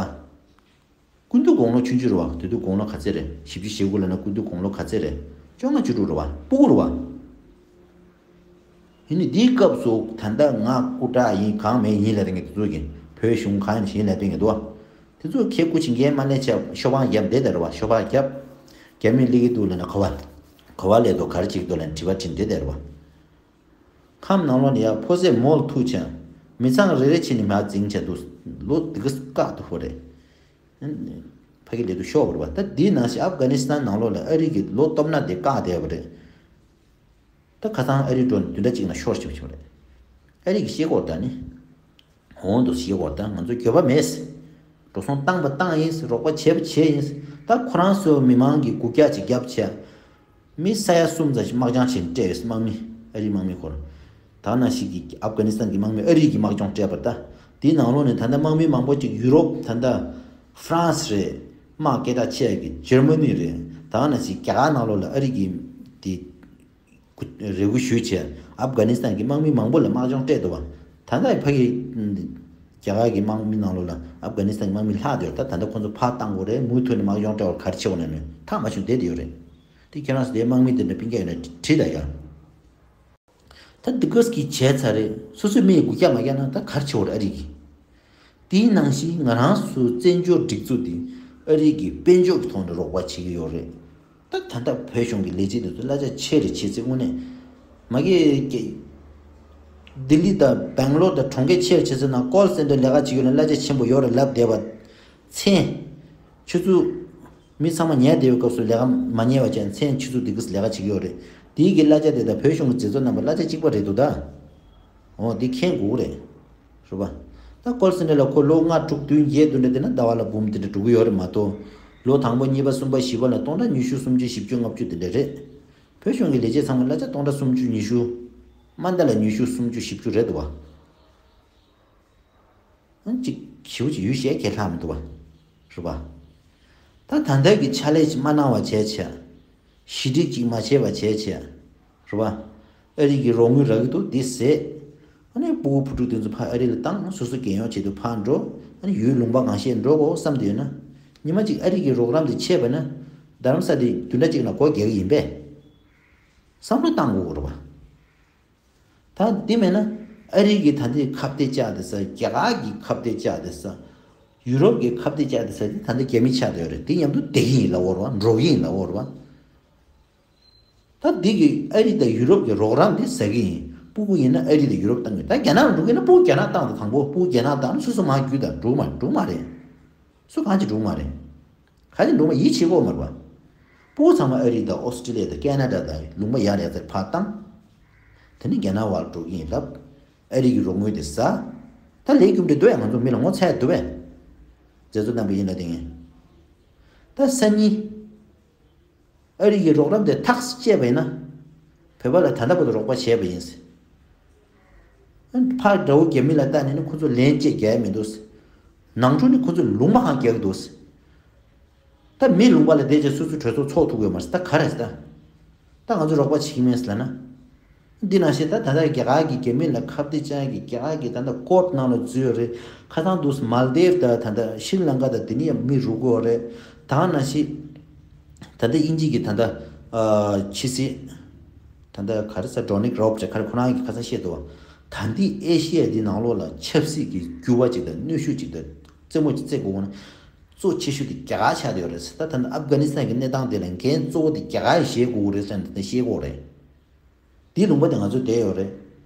སྐུ་མདུན་དགུང་ལོ་ཆུང་ཆུང་རེད་བ། དེ་དུས་དགུང་ལོ་ག་ཚད་རེད། བཞི་བཅུ་ཞེ་དགུ་ལབ་ན་སྐུ་མདུན་དགུང་ལོ་ག་ཚད་རེད། བཅོ་ལྔ་བཅུ་དྲུག་རེད་བ། སྤུ་གུ་རེད་བ། ཡིན་ནའི་འདིའི་སྐབས་སུ་ད་ལྟ་ང་སྐུ་དྲག་ཡིན་གང་མེད་ཡིན་ལབ་དེ་ངས་དེ་ཚོ་གིས་བོད་གཞུང་གང་ཡིན་ཞིག་ཡིན་ལབ་དེ་ངས་འདུག་བ། དེ་ཚོ་ཁྱེད་སྐུ་མཁྱེན་འགན་མ་ལེན་བྱས་ཤོ་སྦག་བརྒྱབ་བསྡད་དེ་རེད་བ། ཤོ་སྦག་བརྒྱབ། རྒྱ་མིས་སླེབས་ཀྱི་འདུག་ལབ་ན་ག་བ། ག་བ་སླེབས་འདུག་ག་རེ་བྱེད་ཀྱི་འདུག་ལབ་ན་དྲི་བ་དྲིས་བསྡད་དེ་རེད་བ། ཁམས་ནང་ལོགས་ནས་ཡར་ཕོ་ཟད་མོ་ལ་ཐུག་བྱས། མི་ཚང་རེ་རེ་བྱས་ནས་མར་འཛིང་བྱས་འདུག་ལོ་འདི་ག་བཀག་འདུག་ཧོ་རེད། ཕ་གི་ལས་དུ་ཤོར་བ་རེད་བ། ད་འདིའི་ནང་བཞིན་ཨབ་གྷ་ནི་སི་ཐན་ནང་ལོགས་ལ་ཨ་རི་གི་ལོ་སྟོབས་ན་དེ་བཀག་བསྡད་པ་རེད། ད་ཁ་སང་ཨ་རི་འགྲོ་ནས་བདུན་ཕྲག་གཅིག་ནང་ཤོར་ཤོར་ཤོར་རེད། ཨ་རི་གི་ཤེས་སྐོར་ད་ནི། འོང་དུ་ཤེས་སྐོར་ད་ང་ཚོ་འགྱོད་པ་མེད། འགྲོ་སོང་བཏང་པ་བཏང་ཡིན། རོགས་པ་བྱས་པ་བྱས་ཡིན། ད་ཁོ་རང་ཚོ་མི་མང་གི་འགུལ་རྒྱག་ཅིག་བརྒྱབ་བྱས། མི་ས་ཡ་གསུམ་ཙམ་ཞིག་དམག་རྐྱང་བྱས་ནས་སྤྲད་ཡོད། དམག་མི་ཨ་རིའི་དམག་མི་ཁོར། ད་ནང་ཞིག་གི་ཨབ་གྷ་ནི་སི་ཐན་གྱི་དམག་མི་ཨ་རི་གི་དམག་སྦྱོང་སྤྲད་པ་ད། དེའི་ནང་ལོགས་ནས་ད་ལྟ་དམག་མི་མང་པོ་ཅིག་ཡུ་རོབ། ད་ལྟ་ཧྥ་རན་སི་རེད། དམག་སྐད་གྲགས་ཆེ་ཡ་གི་ཇར་མ་ནི་རེད། ད་ག་ནང་བཞིན་རྒྱ་གར་ནང་ལོགས་ལ་ཨ་རི་གི་དེ་རེ་སྐུལ་ཞུས་བྱས། ཨབ་གྷ་ནི་སི་ཐན་གྱི་དམག་མི་མང་པོ་ལ་དམག་སྦྱོང་སྤྲད་འདུག་བ། ད་ལྟ་ཕ་གི་རྒྱ་གར་གྱི་དམག་མི་ནང་ལོགས་ལ་ཨབ་གྷ་ནི་སི་ཐན་གྱི་དམག་མི་ལྷག་བསྡད་ཡོད། ད་ད་ལྟ་ཁོང་ཚོ་ཕར་བཏང་དགོས་རེད། མུ་མཐུད་ནས་དམག་སྦྱོང་སྤྲད་པར་ག་རེ་བྱེད་དགོས་ན་ནི་ཐག་མ་ཆོད་བསྡད་ཡོད་རེད། དེ་ཁྱེད་རང་ཚོ་དེའི་དམག་མི་དེ་འདྲ་སྤུན་ཀྱག་ཡོད་ན་དྲིས་དང་ཡ། ད་འདི་གས་ཀྱིས་བྱས་ཚར་རེད། སོ་སོའི་མི་ཡི་དགུ་རྒྱག་མ་རྒྱག་ན་ད་ག་རེ་བྱེད་དགོས་རེད་ཨ་རི་གིས། དེའི་ནང་བཞིན་ང་རང་ཚོའི་བཙན་བྱོལ་སྒྲིག་འཛུགས་འདི་ཨ་རི་གིས་དཔལ་འབྱོར་གྱི་ཐོག་ནས་རོགས་པ་བྱེད་ཀྱི་ཡོད་རེད། ད་ད་ལྟ་བོད་གཞུང་གི་ལས་བྱེད་དེ་ཚོ་གླ་ཆ་ཆེ་རེ་བྱེད་ཚེ་དངོས་གནས་མ་གི་ལྡི་ལི་དང་སྦེང་ལོར་དང་གྲོང་ཁྱེར་ཆེ་རེ་བྱེད་ཚེ་ན་ཀོལ་སེན་ཊར་ལས་ཀ་བྱེད་ཀྱི་ཡོད་ན་གླ་ཆ་ཆེན་པོ་ཡོད་རེད་ལབ་བསྡད་པ། མཚན། ཆུ་ཚོད། མི་ཚང་མ་ཉལ་བསྡད་པའི་སྐབས་སུ་ལས་ཀ་མ་ཉལ་བ་བྱས་མཚན་ཆུ་ཚོད་འདི་གས་ལས་ཀ་བྱེད་ཀྱི་ཡོད་རེད། དེའི་གི་གླ་ཆ་དེ་དང་བོད་གཞུང་གི་མཛད་གཙོ་རྣམ་པ་གླ་ཆ་གཅིག་པ་རེད་འདུག་ད། འོ་འདི་མཁྱེན་དགོས་རེད། རེད་པ། ད་ཀོལ་སེན་ཊར་ལ་ཁོ་ལོ་ལྔ་དྲུག་བདུན་བརྒྱད་དུ་འདྲ་དེ་ན་ཟླ་བ་ལ་འབུམ་དེ་འདྲ་འགྲོ་གི་ཡོད་རེད་མ་གཏོགས། ལོ་དང་པོ་གཉིས་པ་གསུམ་པ་བཞི་པ་ལ་སྟོང་ཕྲག་ཉི་ཤུ་སུམ་ཅུ་བཞི་བཅུ་ལྔ་བཅུ་དེ་འདྲ་རེད། བོད་གཞུང་གི་ལས་བྱེད་ཚང་མ་གླ་ཆ་སྟོང་ཕྲག་སུམ་ཅུ་ཉི་ཤུ། མ་མཐའ་ལ་ཉི་ཤུ་སུམ་ཅུ་བཞི་བཅུ་རེད་འདུག་བ། ཨ་ཅིག་ཞེ་པོ་ཅིག་ཡུལ་གཞན་གྱིས་ལྷག་མི་འདུག་བ། རེད་པ། ད་ད་ལྟ་གི་ཕྱག་ལས་ཅིག་མ་གནང་བ་བྱས་བྱས། ཞི་འགྲིག་ཅིག་མ་བྱས་པ་བྱས་བྱས། རེད་པ། ཨ་རི་གི་རོགས་དངུལ་རག་གི་འདུག་འདི་ཟད། ཨ་ནི་སྤུ་གུ་བུ་ཕྲུག་དེ་ཚོ་ཕར་ཨ་རི་ལ་བཏང་། སོ་སོ་རྒན་གཡོག་བྱེད་དུ་ཕར་འགྲོ། ཨ་ནི་ཡུལ་ལུང་པ་གང་ཤེས་འགྲོ་དགོས་བསམ་བསྡད་ཡོད་ན། ཉི་མ་གཅིག་ཨ་རི་གི་རོགས་རམ་དེ་ཆད་པ་ན། རྡ་རམ་ས་དེ་བདུན་ཕྲག་གཅིག་ནང་སྒོ་རྒྱག་གི་ཡིན་པས། བསམ་བློ་བཏང་དགོས་རེད་པ། ད་འདི་མེད་ན་ཨ་རི་གི་ད་ལྟའི་ཁ་གཏད་བཅག་བསྡད་ས། རྒྱ་གར་གྱི་ཁ་གཏད་བཅག་བསྡད་ས། ཡུ་རོབ་ཀྱི་ཁ་གཏད་བཅག་བསྡད་ས་དེ་ད་ལྟ་རྒྱ་མི་ཆགས་བསྡད་ཡོད་རེད། དེ་མཉམ་དུ་བསྡད་ཀྱི་ཡིན་ལབ་ཡོད་རེད་པ། འགྲོ་གི་ཡིན་ལབ་ཡོད་རེད་པ། ད་འདི་གི་ཨ་རི་དང་ཡུ་རོབ་ཀྱི་རོགས་རམ་དེ་ཟ་གི་ཡིན། སྤུ་གུ་ཡིན་ན་ཨ་རི་དང་ཡུ་རོབ་བཏང་གི་ཡིན། ད་རྒྱ་ནག་ལ་འགྲོ་གི་ཡིན་ན་སྤུ་གུ་རྒྱ་ནག་དང་དང་པོ་སྤུ་གུ་རྒྱ་ནག་བཏང་ན་སོ་སོ་མར་རྒྱུག་དང་འགྲོ་མ་འགྲོ་མ་རེད། སུ་གང་ཅིག་འགྲོ་མ་རེད། ག་རེ་འགྲོ་མ་ཡིད་ཆེས་གོ་མ་རེད་པ། སྤུ་གུ་ཚང་མ་ཨ་རི་དང་ཨོ་སི་ཀྲི་ལི་ཡ་དང་ཀེ་ན་ཌ་དང་ལུང་པ་ཡར་ཡར་ཚར་ཕར་བཏང་། དེ་ནི་རྒྱ་ནག་བར་འགྲོ་གི་ཡིན་ལབ། ཨ་རི་གི་རོགས་དངུལ་དེ་ཟ། ད་ལས་རྒྱུ་འབྲས་འདུག་ཡ། ང་ཚོ་མི་ལ་ངོ་ཚ་ཡ་འདུག་པས། མཛད་གཙོ་རྣམ་པ་ཡིན་ན་དེ་ངས། ད་སང་ཉིན། ཨ་རི་གི་རོགས་རམ་དེ་ཐག་བཅད་པ་ཡིན་ན། བོད་པ་ལ་ད་ལྟ་བར་དུ་རོགས་པ་བྱས་པ་ཡིན། ཕར་དགྲ་བོ་རྒྱ་མི་ལ་ལྟ་ནས་ནི་ཁོ་ཚོ་ལན་གཅིག་རྒྱག་ཡ་མི་འདུག། ནང་འཁྲུག་ནི་ཁོ་ཚོ་ལུང་པ་གང་རྒྱག་གི་འདུག། ད་མི་ལུང་པ་ལ་བསྡད་བྱས་སོ་སོའི་གྲོས་ཚོགས་ཚོགས་ཐུབ་ཡོད་མ་རེད། ད་ག་རེ་ད། ད་ང་ཚོ་རོགས་པ་བྱེད་ཀྱི་མིན་ལབ་ན། འདི་ནང་བཞིན་ད་ད་ལྟ་རྒྱ་གར་གྱི་རྒྱ་མི་ལ་ཁ་གཏད་བཅག་གི་རྒྱ་གར་གྱི་ད་ལྟ་ཀོར་ཊི་ནང་ལ་འཛུལ་ཡོད་རེད། ཁ་སང་འདུག་མལ་དིབ་དང་ད་ལྟ་ཤྲི་ལང་ཀ་དང་དེ་ནས་ཡང་མི་རུག་གི་ཡོད་རེད། ད་ནང་བཞིན་ད་ལྟ་དབྱིན་ཇི་གི་ད་ལྟ་ཕྱི་སྲིད་ད་ལྟ་ག་རེ་ཟེར། ཌོ་ནལ་ཌི་ཊརམ་ཕ་ཅིག་ག་རེ་ཁོ་རང་གིས་ཁ་སང་བཤད་འདུག་བ། ད་འདི་ཨེ་ཤི་ཡ་འདི་ནང་ལོགས་ལ་ཆབ་སྲིད་ཀྱི་འགྱུར་བ་ཅིག་དང་གནོན་ཤུགས་ཅིག་དང་རྩེད་མོ་ཅིག་རྩེ་དགོས་ན། གཙོ་ཆེ་ཤོས་དེ་རྒྱ་གར་ཆགས་བསྡད་ཡོད་རེད་ཟེར། ད་ད་ནི་ཨབ་གྷ་ནི་སི་ཐན་གྱི་གནས་སྟངས་དེ་ལ་འགན་གཙོ་བོ་དེ་རྒྱ་གར་གྱིས་བཞེས་དགོས་རེད་ཟེར་ནས་དེ་བཤད་ཀྱི་ཡོད་རེད། དེའི་ལུང་པ་དེ་ང་ཚོ་བསྡད་ཡོད་རེད།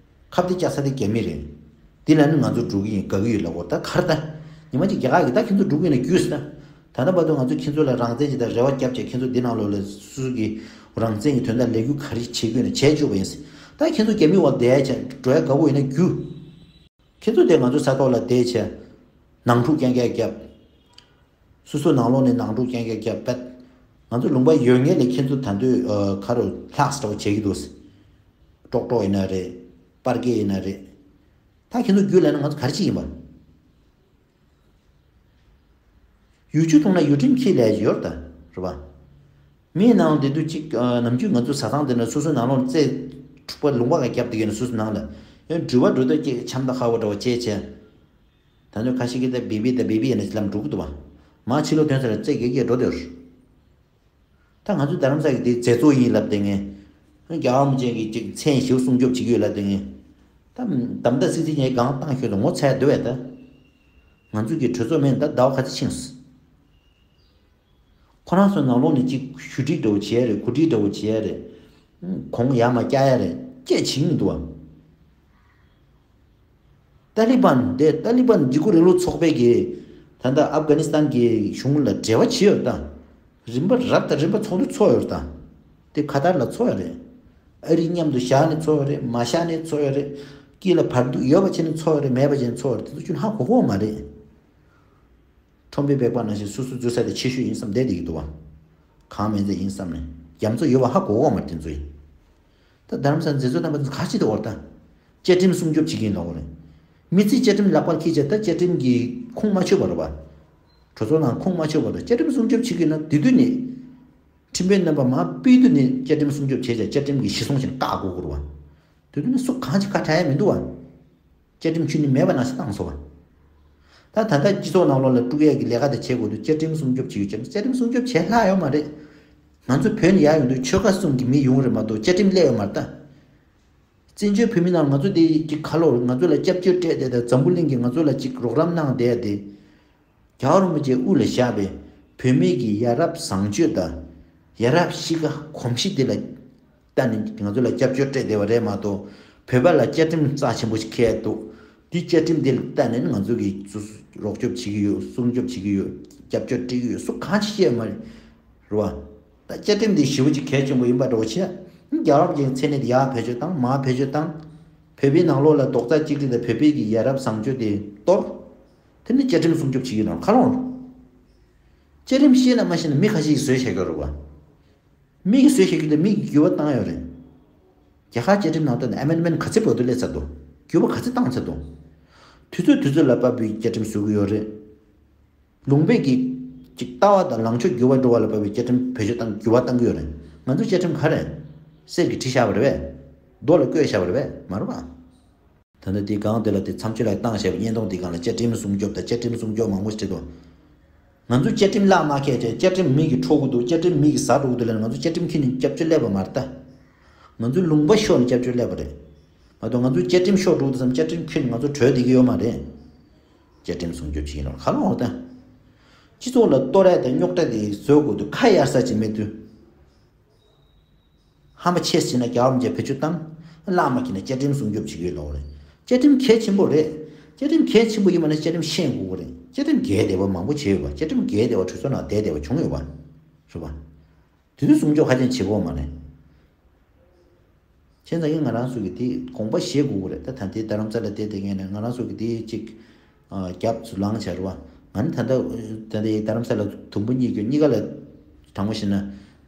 ཁ་གཏད་བཅག་ས་དེ་རྒྱ་མི་རེད། དེ་ལ་ནི་ང་ཚོ་འགྲོ་གི་ཡིན། དགའ་གི་ཡོད་ལབ་ཡོད། ད་ག་རེ་ད། ཉི་མ་གཅིག་རྒྱ་གར་གྱིས་ད་ཁྱེད་ཚོ་འགྲོ་གི་ཡིན་ན་རྒྱུགས་ཟེར་ད། ད་ལྟ་བར་དུ་ང་ཚོ་ཁྱེད་ཚོ་ལ་རང་བཙན་ཅིག་དང་རེ་བ་བརྒྱབ་བྱས། ཁྱེད་ཚོ་འདི་ནང་ལོགས་ལ་སོ་སོ་གི་རང་བཙན་གྱི་དོན་དག་ལས་འགུལ་ག་རེ་བྱེད་དགོས་ན་བྱས་བཅུག་པ་ཡིན་ཟེར། ད་ཁྱེད་ཚོ་རྒྱ་མི་འོག་བསྡད་བྱས་འགྲོ་ཡ་དགའ་པོ་ཡིན་ན་རྒྱུགས། ཁྱེད་ཚོ་དེ་ང་ཚོ་ས་ཐོག་ལ་བསྡད་བྱས་ནང་འཁྲུག་རྐྱང་རྐྱང་བརྒྱབ། སོ་སོ་ནང་ལོགས་ནས་ནང་འཁྲུག་རྐྱང་རྐྱང་བརྒྱབ་པས། ང་ཚོ་ལུང་པ་ཡོད་ངེས་ལས་ཁྱེད་ཚོ་ད་དུང་ཨ་ཁ་རུ་ལྷགས་འདྲ་བོ་བྱེད་ཀྱི་འདུག། ཀྲོག་ཀྲོག་ཡིན་ན་རེད། པར་སྐད་ཡིན་ན་རེད། ད་ཁྱེད་ཚོ་རྒྱུགས་ལབ་ན་ང་ཚོ་ག་རེ་བྱེད་ཀྱི་ཡིན་པ། ཡུལ་ཆུ་འཐུང་ན་ཡུལ་ཁྲིམས་འཁྱེར་ལབ་ཀྱི་ཡོད་རེད་ད། རེད་པ། མིའི་ནང་བསྡད་དུས་གཅིག་ཨ་ནམ་རྒྱུན་ང་ཚོ་བཟའ་ཚང་དེ་ན་སོ་སོའི་ནང་ལོགས་རྩེད་འཁྲུག་པ་ལུང་པ་ག་བརྒྱབ་བསྡད་ཀྱི་ན་སོ་སོའི་ནང་ལ་ཡང་འགྲུལ་པ་འགྲོ་དུས་ཀྱི་འཆམ་ད་ཧ་བོ་འདྲ་བོ་བྱས་བྱས། ད་ནི་ཁ་ཤས་ཀྱིས་ད་བི་བི་ད་བི་བི་ཡིན་ན་ལམ་འགྲོ་གི་འདུག་བ། མ་ཕྱི་ལོགས་ཐོན་ས་ལ་རྩེད་རྒྱག་གི་འགྲོ་དེ་རེད། ད་ང་ཚོ་རྡ་རམ་ས་གི་དེ་མཛད་གཙོ་ཡིན་ལབ་དེ་ངས། རྒྱལ་བ་རིན་པོ་ཆེ་གི་ཅིག་མཚན་ཞིག་སྲུང་སྐྱོབ་བྱེད་ཀྱི་ཡོད་ལབ་དེ་ངས། ད་དམ་ད་སི་སི་ངས་གང་བཏང་ཤོད་དུ་ངོ་ཚ་ཡ་འདུག་བས་ད། ང་ཚོ་གི་གྲོས་ཚོགས་མེད་ད་ཟླ་བ་ག་ཚོད་ཕྱིན་སོང་། ཁོ་རང་ཚོ་ནང་ལོགས་ནས་ཅིག་ཞུ་སྒྲིག་འདྲ་བོ་བྱེད་ཡ་རེད། གོ་སྒྲིག་འདྲ་བོ་བྱེད་ཡ་རེད། གོང་ཡར་མར་བཀྱག་ཡ་རེད། ཅེས་བྱེད་ཀྱི་མི་འདུག་བ། ཏཱ་ལི་བན་དེ་ཏཱ་ལི་བན་འཇིགས་སྐུལ་རིང་ལུགས་ཚོགས་པས་ཀྱི་ད་ལྟ་ཨབ་གྷ་ནི་སི་ཐན་གྱི་གཞུང་ལ་འབྲེལ་བ་བྱེད་ཡོད་ད། རིམ་པ་རབ་དང་རིམ་པ་ཚོགས་འདུ་ཚོགས་ཡོད་ད། དེ་ཁ་ཏར་ལ་ཚོགས་ཡ་རེད། ཨ་རི་མཉམ་དུ་བཞག་ནས་ཚོགས་ཡ་རེད། མ་བཞག་ནས་ཚོགས་ཡ་རེད། དཀྱིལ་ལ་བར་འདུག་ཡོད་པ་བྱས་ནས་ཚོགས་ཡ་རེད། མེད་པ་བྱས་ནས་ཚོགས་ཡ་རེད། དེ་ཚོ་ཁྱོན་ཧ་གོ་གོ་མ་རེད། ཁྲོམ་པའི་སྦལ་པ་ནང་བཞིན་སོ་སོ་འཛུལ་ས་དེ་ཆེ་ཤོས་ཡིན་བསམ་བསྡད་བསྡད་ཀྱི་འདུག་བ། གང་མིན་ཚད་ཡིན་བསམ་ནས་རྒྱ་མཚོ་ཡོད་པ་ཧ་གོ་གོ་མ་རེད་དེ་ཚོ་ཡིན། ད་རྡ་རམ་ས་མཛད་གཙོ་རྣམ་པ་ཚོ་ག་ཅི་འདུག་བར་ད། བཅའ་ཁྲིམས་སྲུང་སྐྱོབ་བྱེད་ཀྱིན་ལོག་རེད། མི་ཚེ་བཅའ་ཁྲིམས་ལག་པར་འཁྱེར་བྱས་ད་བཅའ་ཁྲིམས་ཀྱི་ཁུངས་མ་ཆོད་པ་རེད་བ། གྲོས་ཚོགས་ནང་ཁུངས་མ་ཆོད་པ་རེད། བཅའ་ཁྲིམས་སྲུང་སྐྱོབ་བྱེད་དགོས་ན་དེ་དུས་ནས། ཁྲིམས་དཔོན་རྣམ་པ་མར་ཕུད་དུས་ནས་བཅའ་ཁྲིམས་སྲུང་སྐྱོབ་བྱས་བྱས་བཅའ་ཁྲིམས་ཀྱི་གཞི་བཟུང་བྱས་ནས་བཀག་དགོས་ཀྱི་རེད་བ། དེ་དུས་ནས་སུ་གང་ཅིག་ཁ་བྲལ་ཡ་མི་འདུག་བ། བཅའ་ཁྲིམས་ཁྱོན་ནས་མེད་པ་ནང་བཞིན་བཏང་སོང་བ། ད་ད་ལྟ་སྤྱི་ཚོགས་ནང་ལོགས་ལ་དཀྲུག་ཡས་ཀྱི་ལས་ཀ་དེ་བྱེད་དགོས་དུས་བཅའ་ཁྲིམས་སྲུང་སྐྱོབ་བྱེད་ཡོད་ཀྱང་བཅའ་ཁྲིམས་སྲུང་སྐྱོབ་བྱེད་ལྷག་ཡོད་མ་རེད། ང་ཚོ་བོད་ནས་ཡར་ཡོང་དུས་ཆོལ་ཁ་གསུམ་གྱི་མི་ཡོང་རེད་མ་གཏོགས་བཅའ་ཁྲིམས་སླེབས་ཡོད་མ་རེད་ད། བཙན་བྱོལ་བོད་མི་ནང་ང་ཚོ་དེ་གི་ཁ་ལོར་ང་ཚོ་ལ་སྐྱབས་བཅོལ་སྤྲད་བསྡད་དང་འཛམ་བུ་གླིང་གིས་ང་ཚོ་ལ་ཅིག་རོགས་རམ་གནང་བསྡད་དེ། རྒྱལ་བ་རིན་པོ་ཆེ་དབུ་ལ་བཞག་པའི་བོད་མི་གི་ཡ་རབས་བཟང་སྤྱོད་དང་། ཡ་རབས་གཤིས་ཀ་གོམས་གཤིས་དེ་ལ་ལྟ་ནས་ང་ཚོ་ལ་སྐྱབས་བཅོལ་སྤྲད་བསྡད་པ་རེད་མ་གཏོགས། བོད་པ་ལ་བཅའ་ཁྲིམས་རྩ་ཆེན་པོ་ཞིག་འཁེལ་འདུག་དེ་བཅའ་ཁྲིམས་དེ་ལ་ལྟ་ནས་ང་ཚོ་གིས་རོགས་སྐྱོབ་བྱེད་ཀྱི་ཡོད། སྲུང་སྐྱོབ་བྱེད་ཀྱི་ཡོད། སྐྱབས་བཅོལ་སྤྲད་ཀྱི་ཡོད། སུ་གང་ཞིག་བཤད་མ་རེད། རེད་བ། ད་བཅའ་ཁྲིམས་འདི་ཞེ་པོ་ཅིག་གལ་ཆེན་པོ་ཡིན་པ་འདྲ་བོ་བྱས། རྒྱལ་བ་རིན་པོ་ཆེའི་མཚན་གནས་འདི་ཡར་བེད་སྤྱོད་བཏང་། མར་བེད་སྤྱོད་བཏང་། བོད་པའི་ནང་ལོགས་ལ་རྡོག་རྩ་གཅིག་སྒྲིལ་དང་བོད་པའི་གི་ཡ་རབས་བཟང་སྤྱོད་དེ་གཏོར། དེ་ནི་བཅའ་ཁྲིམས་སྲུང་སྐྱོབ་བྱེད་ཀྱི་ནང་ཁ་ལོང་། བཅའ་ཁྲིམས་ཤེས་ན་མ་ཤེས་ན་མི་ཁ་ཤས་ཀྱིས་བཟོས་བཞག་གི་རེད་བ། མི་གིས་བཟོས་བཞག་གི་དེ་མི་གིས་འགྱུར་བ་བཏང་ཡོད་རེད། རྒྱ་གར་བཅའ་ཁྲིམས་ནང་ལྟ་ན་ཨེ་མེན་མེན་ག་ཚད་བར་དུ་སླེབས་ཚར་འདུག་འགྱུར་བ་ག་ཚད་བཏང་ཚར་འདུག་དུས་ཚོད་དུས་ཚོད་ལ་བབས་པའི་བཅའ་ཁྲིམས་བཟོ་གི་ཡོད་རེད། ལུང་པའི་གི་ཅིག་ལྟ་བ་དང་ལངས་ཕྱོགས་འགྱུར་བ་འགྲོ་བ་ལ་བབས་པའི་བཅའ་ཁྲིམས་བེད་སྤྱོད་བཏང་། འགྱུར་བ་བཏང་གི་ཡོད་རེད། ང་ཚོའི་བཅའ་ཁྲིམས་ག་རེ། གསེར་གྱིས་བྲིས་བཞག་པ་རེད་པས། རྡོ་ལ་བརྐོས་བཞག་པ་རེད་པས། མ་རེད་པ། ད་ལྟ་དེའི་སྒང་དེ་ལ་དེ་མཚམས་གཅོད་ལ་བཏང་བཞག་པའི་བརྙན་ཐུང་དེའི་སྒང་ལ་བཅའ་ཁྲིམས་སྲུང་སྐྱོབ་དང་བཅའ་ཁྲིམས་སྲུང་སྐྱོབ་མང་པོ་ཞིག་བྲིས་འདུག་ང་ཚོ་བཅའ་ཁྲིམས་བརླག་མ་ཁེལ་བྱས་བཅའ་ཁྲིམས་མི་གིས་འཕྲོག་གི་འདུག་བཅའ་ཁྲིམས་མི་གིས་ཟ་འགྲོ་གི་འདུག་ལབ་ན་ང་ཚོ་བཅའ་ཁྲིམས་ཁྱོན་ནས་སྐྱབས་བཅོལ་སླེབས་པ་མ་རེད་ད། ང་ཚོའི་ལུང་པ་ཤོར་ནས་སྐྱབས་བཅོལ་སླེབས་པ་རེད། མ་གཏོགས་ང་ཚོའི་བཅའ་ཁྲིམས་ཤོར་འགྲོ་གི་འདུག་བསམ་བཅའ་ཁྲིམས་ཁྱོན་ནས་ང་ཚོ་གྲོལ་བསྡད་ཀྱི་ཡོད་མ་རེད། བཅའ་ཁྲིམས་སྲུང་སྐྱོབ་བྱེད་ཀྱི་ཡིན་ནོ་ག་ལ་འོང་ད། སྤྱི་ཚོགས་ལ་གཏོར་རེས་དང་རྙོག་དྲ་དེ་བཟོ་དགོས་དུས་ཁ་གཡར་ས་ཅིག་མེད་དུས། ཧམ་པ་ཆེ་ཟེར་ན་རྒྱལ་བ་རིན་པོ་ཆེ་བེད་སྤྱོད་བཏང་། བརླག་མ་ཁེལ་ན་བཅའ་ཁྲིམས་སྲུང་སྐྱོབ་བྱེད་ཀྱི་ཡོད་ལོག་རེད། བཅའ་ཁྲིམས་གལ་ཆེན་པོ་རེད། བཅའ་ཁྲིམས་གལ་ཆེན་པོ་ཡིན་པ་ན་བཅའ་ཁྲིམས་ཤེས་དགོས་ཀྱི་རེད། བཅའ་ཁྲིམས་འགལ་བསྡད་པ་མང་པོ་བྱས་ཡོད་པ། བཅའ་ཁྲིམས་འགལ་བསྡད་པ་གྲོས་ཚོགས་ནང་བསྡད་བསྡད་པ་བྱུང་ཡོད་པ། རེད་པ། དེ་དུས་སྲུང་སྐྱོབ་ཧ་ཅང་བྱེད་དགོས་མ་རེད། བྱས་ཙང་ཡིན་ང་རང་ཚོ་གི་དེ་དགོངས་པ་བཞེས་དགོས་ཀྱི་རེད། ད་ད་ལྟའི་རྡ་རམ་ས་ལ་བསྡད་བསྡད་མཁན་ནས་ང་རང་ཚོ་གི་དེ་གཅིག་ཨ། རྒྱབ་སུ་ལངས་བྱས་རེད་བ། ང་ནི་ད་ལྟ་ད་ལྟའི་རྡ་རམ་ས་ལ་དུམ་བུ་གཉིས་ཀྱི་གཉིས་ཀ་ལ་དྲང་པོ་བཤད་ན་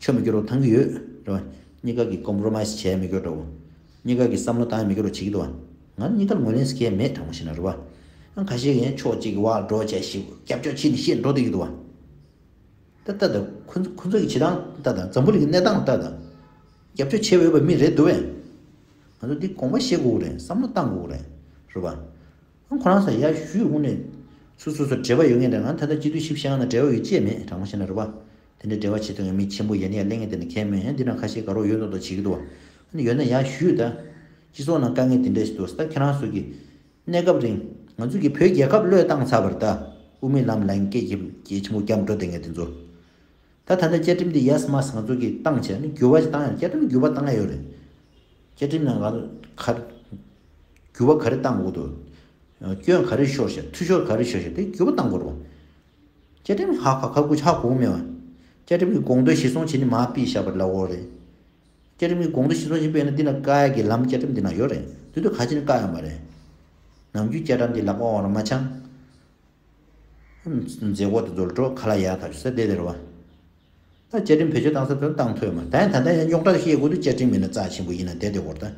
ཆོ་མི་སྐྱོར་བ་བཏང་གི་ཡོད་རེད་བ། གཉིས་ཀ་གི་ཀོམ་པོ་རོ་མའིས་བྱས་མི་སྐྱོར་འདྲ་བོ། གཉིས་ཀ་གི་བསམ་བློ་བཏང་མི་སྐྱོར་བ་བྱེད་ཀྱི་འདུག་བ། ང་ནི་གཉིས་ཀ་ལ་ངོས་ལེན་སྐྱེ་མེད་དྲང་པོ་བཤད་ན་རེད་བ། ཡང་ཁ་ཤས་ཡན་ཕྱོགས་གཅིག་གི་བར་འགྲོ་བྱས་ཤིག་སྐྱབས་བཅོལ་བྱས་ནས་བཤད་འགྲོ་བསྡད་ཀྱི་འདུག་བ། ད་ལྟ་དང་ཁོ་ཁོ་ཚོ་གི་བྱེད་སྟངས་ལྟ་དང་འཛམ་བུ་གླིང་གི་གནས་སྟངས་ལྟ་དང་། སྐྱབས་བཅོལ་བྱེད་འོས་པ་མི་རེད་འདུག་བས། ང་ཚོ་འདི་དགོངས་པ་བཞེས་དགོས་རེད། བསམ་བློ་བཏང་དགོས་རེད། རེད་པ། ཁོ་རང་ཚོ་ཡར་ཞུས་འོང་ནས་སོ་སོ་སོ་འབྲེལ་བ་ཡོད་ངེས་རེད། ང་ད་ལྟ་སྤྱི་འཐུས་བཞི་བཅུ་ཞེ་ལྔ་ནང་འབྲེལ་བ་ཡོད་ཅེས་མེད་དྲང་པོ་བཤད་ན་རེད་པ། དེ་འདྲའི་འབྲེལ་བ་བྱེད་ཐུབ་མཁན་མི་ཆེན་པོ་ཡིན་ན་ཡང་གླེང་ངེས་དེ་འདྲ་གང་མེད། འདི་ནང་ཁ་ཤས་དགའ་རོགས་ཡོད་མདོག་མདོག་བྱེད་ཀྱི་འདུག་བ། ཡོད་ན་ཡར་ཞུས་ད། སྤྱི་ཚོགས་ནང་དཀའ་ངལ་དེ་འདྲ་ཞིག་འདུག་ད་ཁྱེད་རང་ཚོ་གི་གནས་སྐབས་རིང་ང་ཚོ་གིས་བོད་རྒྱལ་ཁབ་བློས་བཏང་ཚར་བ་རེད་ད། དབུ་མའི་ལམ་ལ་སྐད་ཆེན་པོ་རྒྱབ་འགྲོ་བསྡད་མཁན་དེ་ཚོ། ད་ད་ལྟ་བཅའ་ཁྲིམས་འདི་ཡས་མས་ང་ཚོ་གིས་བཏང་བྱས་ནས་འགྱུར་བ་ཞིག་བཏང་ཡ། བཅའ་ཁྲིམས་འགྱུར་བ་བཏང་ཡ་ཡོད་རེད། བཅའ་ཁྲིམས་ནང་ག་ག་འགྱུར་བ་ག་རེ་བཏང་དགོས་འདུག་སྐྱོན་ག་རེ་ཤོར་ཤག་འཐུས་ཤོར་ག་རེ་ཤོར་ཤག་དེ་འགྱུར་བ་བཏང་དགོས་རེད། བཅའ་ཁྲིམས་ཧ་ཁ་ཁ་ཁུ་ཧ་གོ་མེད་པ། བཅའ་ཁྲིམས་ཀྱི་དགོངས་དོན་གཞིར་བཟུང་བྱས་ནས་མར་ཕུད་བཞག་པ་ལབ་དགོས་རེད། བཅའ་ཁྲིམས་ཀྱི་དགོངས་དོན་གཞིར་བཟུང་བྱས་པས་ན་འདི་ན་བཀག་ཡག་གི་ལམ་བཅའ་ཁྲིམས་འདི་ན་ཡོད་རེད། དེ་དུས་ག་ཅི་ནས་བཀག་ཡོད་མ་རེད། ནམ་རྒྱུན་བཅའ་ཁྲིམས་འདི་ལག་པ་འོག་ལ་མ་འཆང་། མཛད་སྒོ་དེ་ཚོར་འགྲོ་ཁ་ལག་ཡག་ཐག་ཆོད་ས་བསྡད་དེ་རེད་བ། ད་བཅའ་ཁྲིམས་བེད་སྤྱོད་བཏང་ས་དེ་བཏང་ཐུབ་ཡོད་མ་རེད། ད་ཡང་ད་ལྟ་ཡང་རྙོག་དྲ་བཤད་དགོས་དུས་བཅའ་ཁྲིམས་ཡིན་ན་རྩ་ཆེན་པོ་ཡིན་ན་བསྡད་དེ་དགོས་རེད་ད།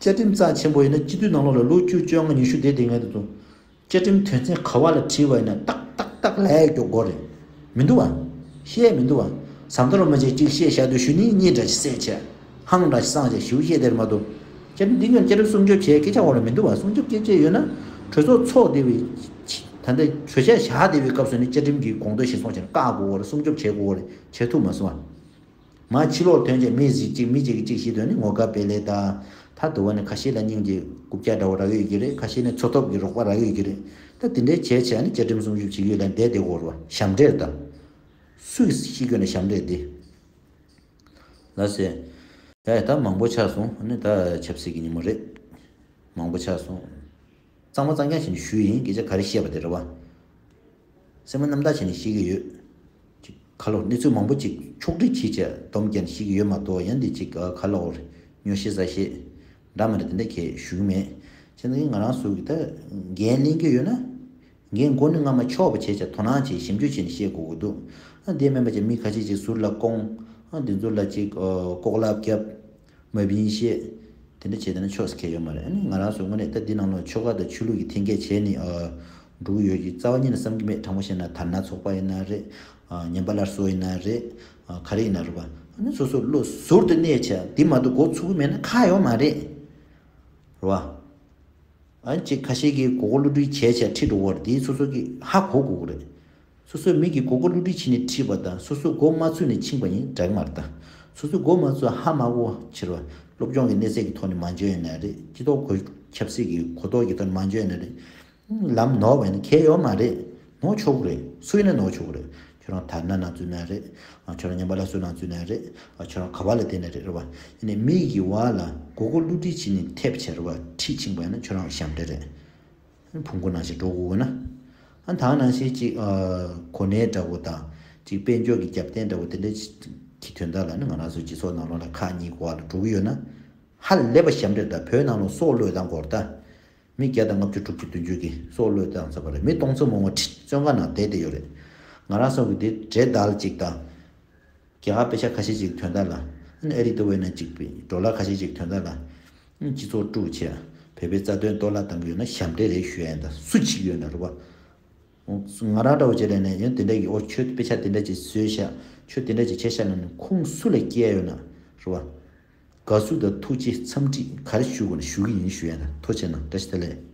བཅའ་ཁྲིམས་རྩ་ཆེན་པོ་ཡིན་ན་སྤྱི་འཐུས་ནང་ལོགས་ལ་ལོ་བཅུ་བཅོ་ལྔ་ཉི་ཤུ་བསྡད་བསྡད་མཁན་དེ་ཚོ། བཅའ་ཁྲིམས་དོན་ཚན་ག་བ་ལ་བྲིས་པ་ཡིན་ན་ཏག་ཏག་ཏག་ལབ་ཡག་མགྱོགས་པོ་རེད། མི་འདུག་བ། བཤད་མི་འདུག་བ། ཟམ་གདོང་རིན་པོ་ཆེས་གཅིག་བཤད་བཞག་དུས་གཞུག་ནས་གཉིས་འདྲ་ཞིག་བཤད་བྱས། ཧང་འདྲ་ཞིག་སངས་བྱས་ཞེ་པོ་བཤད་དེ་རེད་མ་གཏོགས། བཅའ་ཁྲིམས་འདི་ངོས་བཅའ་ཁྲིམས་སྲུང་སྐྱོབ་བྱེད་སྐད་ཆ་འོག་ལ་མི་འདུག་བ། སྲུང་སྐྱོབ་སྐད་ཆ་ཡོད་ན། གྲོས་ཚོགས་ཚོགས་བསྡད་པའི། ད་ལྟ་གྲོས་འཆར་བཞག་བསྡད་པའི་སྐབས་སུ་ནི་བཅའ་ཁྲིམས་ཀྱི་དགོངས་དོན་གཞིར་བཟུང་བྱས་ནས་བཀག་དགོས་རེད། སྲུང་སྐྱོབ་བྱེད་དགོས་རེད། བྱེད་ཐུབ་མ་སོང་བ། མ་ཕྱི་ལོགས་ཐོན་བྱས་མི་ཞིག་གཅིག་མི་གཅིག་གིས་གཅིག་བཤད་དོན་ནི་ངོ་དགའ་སྤེལ་ལེ་ད། ད་དུ་བ་ནི་ཁ་ཤས་ལ་སྙིང་རྗེ་རྐུབ་བཀྱག་འདྲ་བོ་རག་གི་ཡོད་ཀྱི་རེད། ཁ་ཤས་ནི་འཚོ་ཐབས་ཀྱི་རོགས་པ་རག་གི་ཡོད་ཀྱི་རེད། ད་དེ་འདྲའི་བྱས་བྱས་ནི་བཅའ་ཁྲིམས་སྲུང་སྐྱོབ་བྱེད་ཀྱི་ཡོད་ལ་བསྡད་བསྡད་དགོས་རེད་བ། ཞབས་འདྲེན་རེད་ད། སུས་ཤེས་དགོས་ན་ཞབས་འདྲེན་འདི། ལགས་སེ། ཡ་ད་མང་པོ་ཆགས་སོང་། ཨ་ནི་ད་ཆབ་སྲིད་ཀྱི་ཉིན་མོ་རེད། མང་པོ་ཆགས་སོང་། གཙང་མ་གཙང་རྐྱང་བྱས་ནས་ཞུས་ཡིན། སྐད་ཆ་ག་རེ་བཤད་པ་དེ་རེད་བ། སེམས་པ་རྣམ་དག་བྱས་ནས་བཤད་ཀྱི་ཡོད། ཅིག་ཁ་ལོ་གནས་ཚུལ་མང་པོ་ཅིག་ཕྱོགས་སྒྲིག་བྱས་བྱས་སྡོམ་བརྒྱབ་ནས་བཤད་ཀྱི་ཡོད་མ་གཏོགས། ཡང་འདི་ཅིག་ཁ་ལོ་ཉོ་ཤེས་ཟ་ཤེས་འདྲ་མི་འདྲ་དེ་འདྲ་གས་ཞུ་གི་མེད། བྱས་ཙང་ང་རང་ཚོ་གི་ད་འགན་ལེན་གྱི་ཡོད་ན། འགན་མགོ་ནས་རྔ་མ་འཁྱོག་པ་བྱས་བྱས་དོ་སྣང་བྱས་ཞིབ་འཇུག་བྱས་ནས་བཤད་དགོས་ཀྱི་འདུག་ཨ་དེ་མིན་པ་ཅིག་མི་ཁ་ཤས་ཅིག་ཟུར་ལ་བསྐོང་། ཨ་དེ་ཚོ་ལ་ཅིག་ཨ་ལྐོག་ལབ་བརྒྱབ། མ་བིན་བཤད། དེ་འདྲ་བྱས་བསྡད་ན་ཆོག་ཟེར་མཁན་ཡོད་མ་རེད། ཨ་ནི་ང་རང་ཚོ་དངོས་གནས་ད་འདི་ནང་ལ་ཆོལ་ཁ་དང་ཆོས་ལུགས་ཀྱི་འཐེན་འཁྱེར་བྱས་ནས་ཨ་འགྲོ་གི་ཡོད་ཀྱི་རྩ་བ་ཉིད་ནས་བསམ་གྱི་མེད། དྲང་པོ་བཤད་ན་དར་ནག་ཚོགས་པ་ཡིན་ན་རེད། ཨ་ཉམས་པ་སླར་གསོ་ཡིན་ན་རེད། ཨ་ག་རེ་ཡིན་ན་རེད་པ། ཨ་ནི་སོ་སོ་བློ་ཟུར་དུ་གནས་བྱས་འདི་མ་གཏོགས་མགོ་ཚུགས་ཀྱི་མེད་ན་ཁག་ཡོད་མ་རེད། རེད་པ། ཨ་ཅིག་ཁ་ཤས་ཀྱིས་མགོ་སྐོར་བསླུ་བྲིད་བྱས་བྱས་ཁྲིད་འགྲོ་བར་འདི་སོ་སོ་གིས་ཧ་གོ་དགོས་ཀྱི་རེད། སོ་སོའི་མི་གིས་མགོ་སྐོར་བསླུ་བྲིད་བྱས་ནས་ཁྲིད་པ་དང་སོ་སོ་མགོ་མ་ཚུགས་ནས་ཕྱིན་པ་ཡིན་འདྲ་གི་མ་རེད་ད། སོ་སོའི་མགོ་མ་ཚུགས་ཧ་མ་གོ་ཕྱིར་བ་སློབ་སྦྱོང་གི་གནས་ཚད་ཀྱི་ཐོག་ནས་མ་འཇོན་ཡོད་ན་རེད། སྤྱི་ཚོགས་གོ་ཆབ་སྲིད་ཀྱི་གོ་རྟོགས་ཀྱི་ཐོག་ནས་མ་འཇོན་ཡོད་ན་རེད། ལམ་ནོར་བ་ཡིན་ན་གལ་ཡོད་མ་རེད། ནོར་ཆོག་གི་རེད། སུ་ཡིན་ན་ནོར་ཆོག་གི་རེད། ཁྱོད་རང་དར་ནག་ནང་འཛུལ་ན་རེད། ཨ་ཁྱོད་རང་ཉམས་པ་སླར་གསོ་ནང་འཛུལ་ན་རེད། ཨ་ཁྱོད་རང་ག་པ་ལ་བསྡད་ན་རེད། རེད་པ། ཡིན་ནའི་མི་ཡི་བར་ལ་མགོ་སྐོར་བསླུ་བྲིད་བྱས་ནས་ཐེབས་བྱས་རེད་པ། ཁྲིད་ཕྱིན་པ་ཡིན་ན་ཁྱོད་རང་ཞབས་འདྲེན་རེད། ཕུང་པོ་ནང་བཞིན་འགྲོ་དགོས་ན། ཨ་ད་ག་ནང་བཞིན་ཅིག་ཨ་གོ་གནས་འདྲ་བོ་དང་ཅིག་དཔལ་འབྱོར་གྱི་རྒྱབ་རྟེན་འདྲ་བོ་དེ་འདྲ་གི་དོན་དག་ལ་ནི་ང་རང་ཚོ་སྤྱི་ཚོགས་ནང་ལོགས་ལ་ཁག་གཉིས་བར་ལ་འགྲོ་གི་ཡོད་ན། ཧ་ལས་པ་ཞབས་འདྲེན་དང་བོད་ནང་ལ་སྲོག་བློས་བཏང་དགོས་རེད་ད། མི་བརྒྱ་དང་ལྔ་བཅུ་དྲུག་ཅུ་བདུན་ཅུ་གིས་སྲོག་བློས་བཏང་ཚར་བ་རེད། མི་སྟོང་ཚོ་མང་བོ་ཁྲི་བཙོན་ཁང་ནང་བསྡད་བསྡད་ཡོད་རེད། ང་རང་ཚོ་གི་དེ་འདྲེ་བདལ་ཅིག་དང་། རྒྱ་གར་དཔེ་ཆ་ཁ་ཤས་ཅིག་དོན་དག་ལ། ཨ་ནི་ཨ་རི་ལྟ་བུ་ཡིན་ན་ཅིག་པའི་ཌོ་ལར་ཁ་ཤས་ཅིག་དོན་དག་ལ། ཨ་ནི་སྤྱི་ཚོགས་དཀྲུག་བྱས། བོད་པའི་རྩ་དོན་གཏོར་བརླག་བཏང་གི་ཡོད་ན་ཞབས་འདྲེན་རེད་ཞུ་ཡ་ཡིན་ད། སུ་གཅིག་ཡོད་ན་རེད་པ། ང་རང་འདྲ་བོ་བྱས་ལས་ནས་ཡང་དེ་འདྲ་གི་ཨོ་ཁྱོད་དཔེ་ཆ་དེ་འདྲ་ཅིག་བཟོས་ཤག་ཁྱོད་དེ་འདྲ་ཅིག་བྱས་ཤག་ལབ་ནས་ཁུངས་སུ་ལ་སྐྱེལ་ཡོད་ན་རེད་པ། དགའ་བསུ་དང་ཐུགས་རྗེ་འཚམས་འདྲི་ག་རེ་ཞུ་དགོས་ན་ཞུ་གི་ཡིན་ཞུ་ཡ་ད། ཐུགས་རྗེ་གནང་། བཀྲ་ཤིས་བདེ་ལེགས།